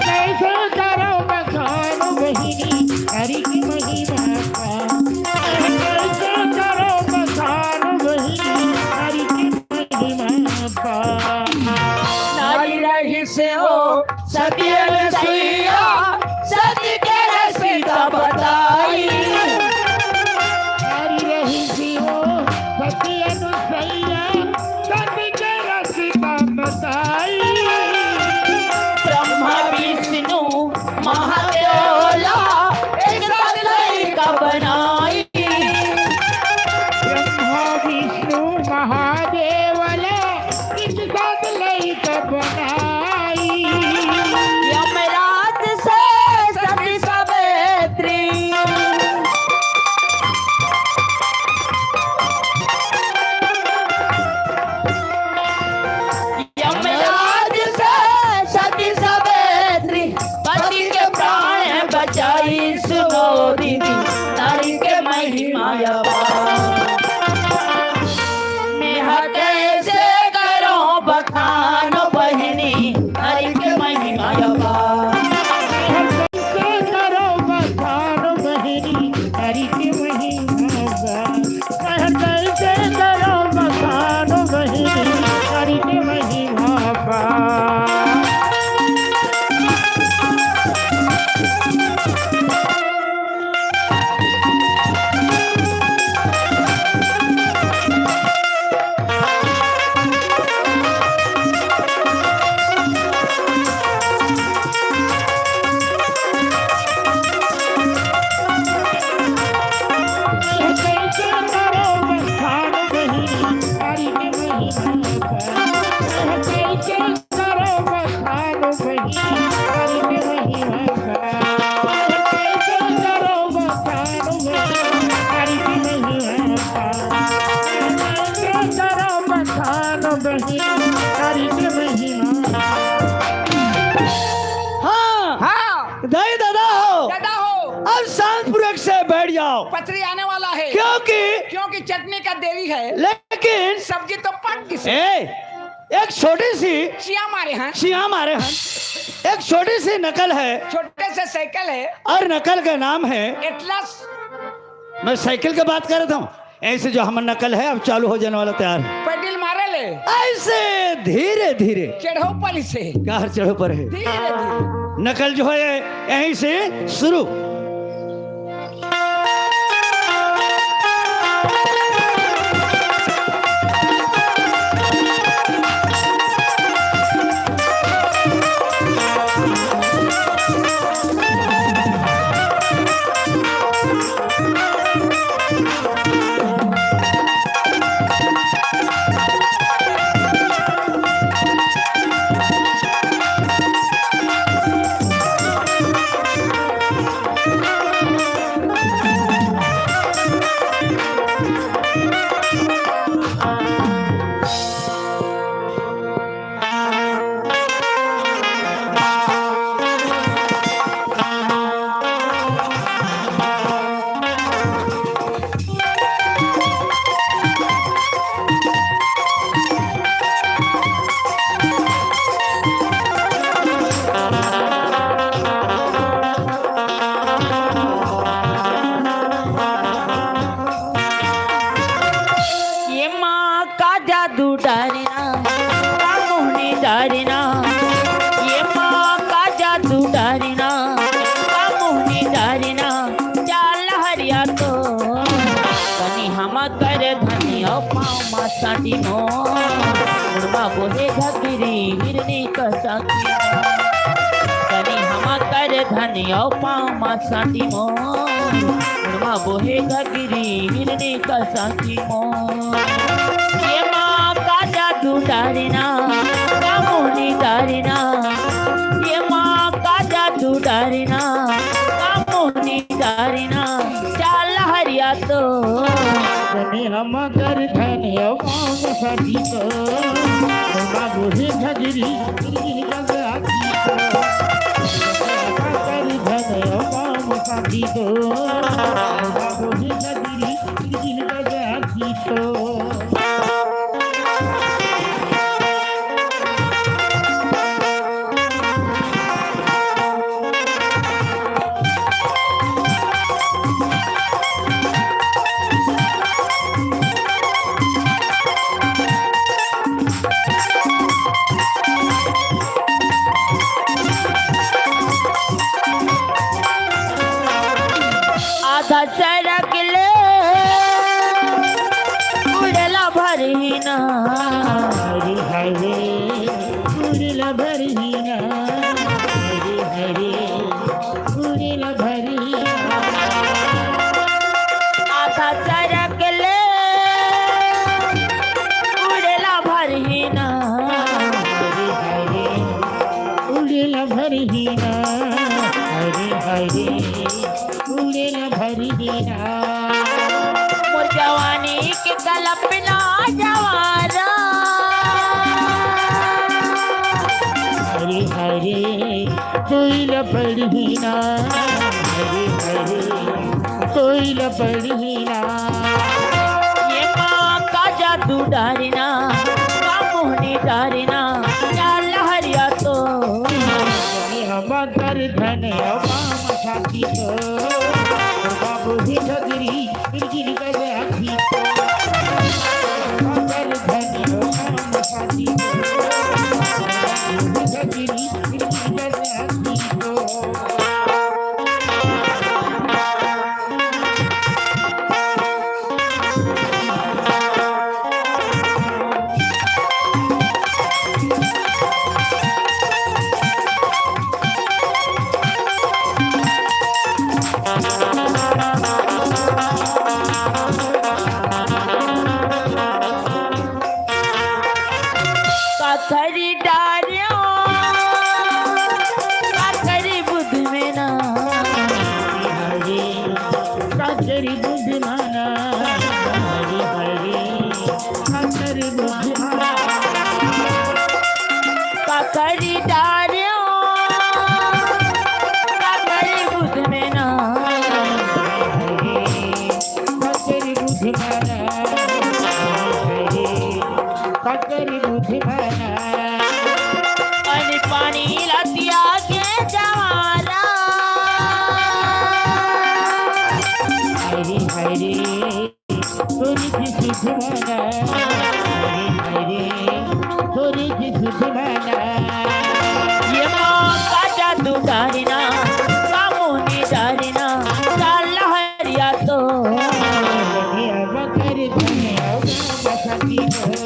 कैसे करो बखान बहिनी, नारी के महिमा अपार। कैसे करो बखान बहिनी, नारी के महिमा अपार। नारी रहिस ओ सती अनसुईया, सती के कैसे करो बखान बहिनी, हरि के महिमा का। कैसे करो बखान बहिनी, हरि के महिमा का। कैसे करो बखान बहिनी, हरि के महिमा। हाँ। हाँ। दाई दादा हो। दादा हो। अब शांत पूर्वक से बैठ जाओ। पथरी आने वाला है। क्योंकि क्योंकि चटनी का देरी है। लेकिन सब्जी तो पक गई से। ए, एक छोटी सी चिया मारे हैं। चिया मारे हैं। एक छोटी सी नकल है। छोटे से साइकिल है। और नकल का नाम है एटलस। मैं साइकिल की बात कर रहा हूँ। ऐसे जो हमर नकल है, अब चालू हो जाने वाला, तैयार है। पेडल मारे ले। ऐसे धीरे धीरे। चढ़ो पर इसे। कहाँ चढ़ो पर है? धीरे धीरे। नकल जो है, यहीं से शुरू। ये माँ का जादू डारना, का मोहनी डारना, ये माँ का जादू डारना, का मोहनी डारना, चाल हरिया तो। कनी हम कर धनी अउ पाँव मा साटी मोर, उड़मा बोहे घगिरी हिरनी कसा की। कनी हम कर धनी अउ पाँव मा साटी मोर, उड़मा बोहे घगिरी हिरनी कसा की मोर। ये माँ का जादू डारना, का मोहनी डारना, ये माँ का जादू डारना, का मोहनी डारना, चाल हरिया तो। कनी हम कर धनी अउ पाँव मा साटी तो, बाबू ही घगिरी, घगिरी गंगा की तो। कनी हम कर धनी अउ पाँव मा साटी तो, बाबू ही घगिरी, घगिरी गंगा की तो। आधा सरक ले उड़ेला भरहिना। हरे हरे उड़ेला भरहिना। हरे हरे उड़ेला भरहिना। आधा सरक ले उड़ेला भरहिना। हरे हरे उड़ेला भरहिना। हरे हरे उड़ेला भरहिना। मोर जवानी के कल्पना जवारा। हरे हरे कोइला भरहिना। हरे हरे कोइला भरहिना। ये माँ का जादू डारना, का मोहनी डारना, चाल हरिया तो। हम कर धनी अउ पाँव मा साटी तो, बाबू ही घगिरी, गिरगिरी गंगा की तो। हम कर धनी अउ पाँव मा साटी तो, बाबू ही घगिरी, गिरगिरी गंगा की तो। करी डारियो, का करी बुध में ना। काकरी बुध माना, हरी हरी, काकरी बुध माना। काकरी डारियो, काकरी बुध में ना। काकरी बुध माना, हरी हरी, काकरी बुध माना। पानी पानी लतिया के जवारा। हरी हरी, तोरी की सुध माना। हरी हरी, तोरी की सुध माना। ये मौका जादू डारिना, कामोनी डारिना, काला हरिया तो। ये मकर धनिया, मकर धनिया,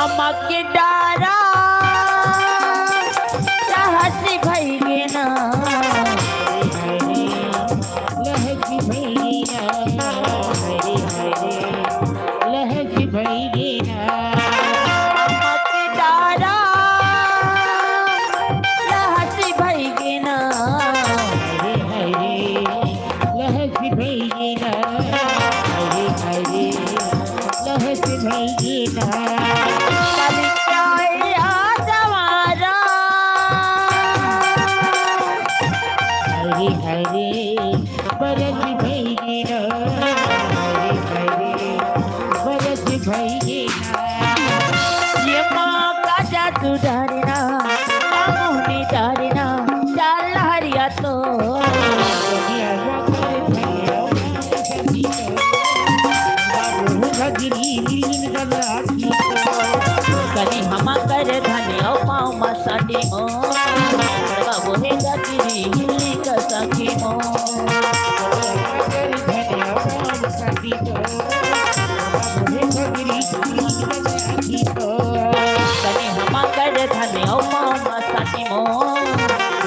अम्मा के डारा रहसी भई गे ना। लहसी भई गे ना। हरी हरी, लहसी भई गे ना। अम्मा के डारा रहसी भई गे ना। हरी हरी, लहसी भई गे ना। हरी हरी, लहसी भई गे ना। कलिकाया जवारा। हरी हरी, बरस भई गे ना। हरी हरी, बरस भई गे ना। ये मौका जादू डारिना, कामोनी डारिना, चाल हरिया तो। कनी हमा कर धने अउ पाँव म साटी मो। बाबू हे गजरी हिली का साटी मो। तनी हमा कर धने अउ पाँव म साटी मो।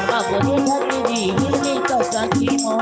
बाबू हे धरती हिलनी का साटी मो।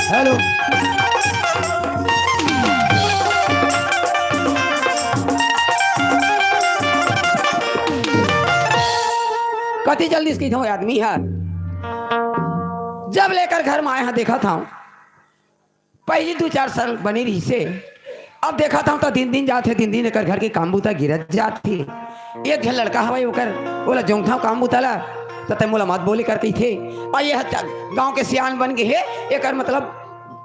हेलो। कति जल्दी से कहिथंव आदमी ह। जब ले एकर घर म आए हंव देखत हंव, पहिली दू चार साल बने रिहिसे, अब देखत हंव त दिन दिन जात हे, दिन दिन एकर घर के काम बूता गिरत जात हे। एक झन लड़का हवय ओकर, ओला जोंगथंव काम बूता ला, त तैं मोला मत बोले कर कहिथे। अउ ये ह गांव के सियान बन गे हे, एकर मतलब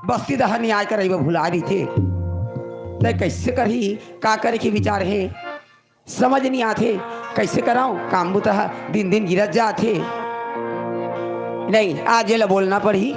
बस्ती डहर नइ आय कर अइबा भुला रहिथे। तैं कइसे करही, का करे के विचार हे? समझ नइ आथे, कइसे करंव? काम बूता ह दिन दिन गिरत जात हे। नहीं, आज एला बोलना पड़ही।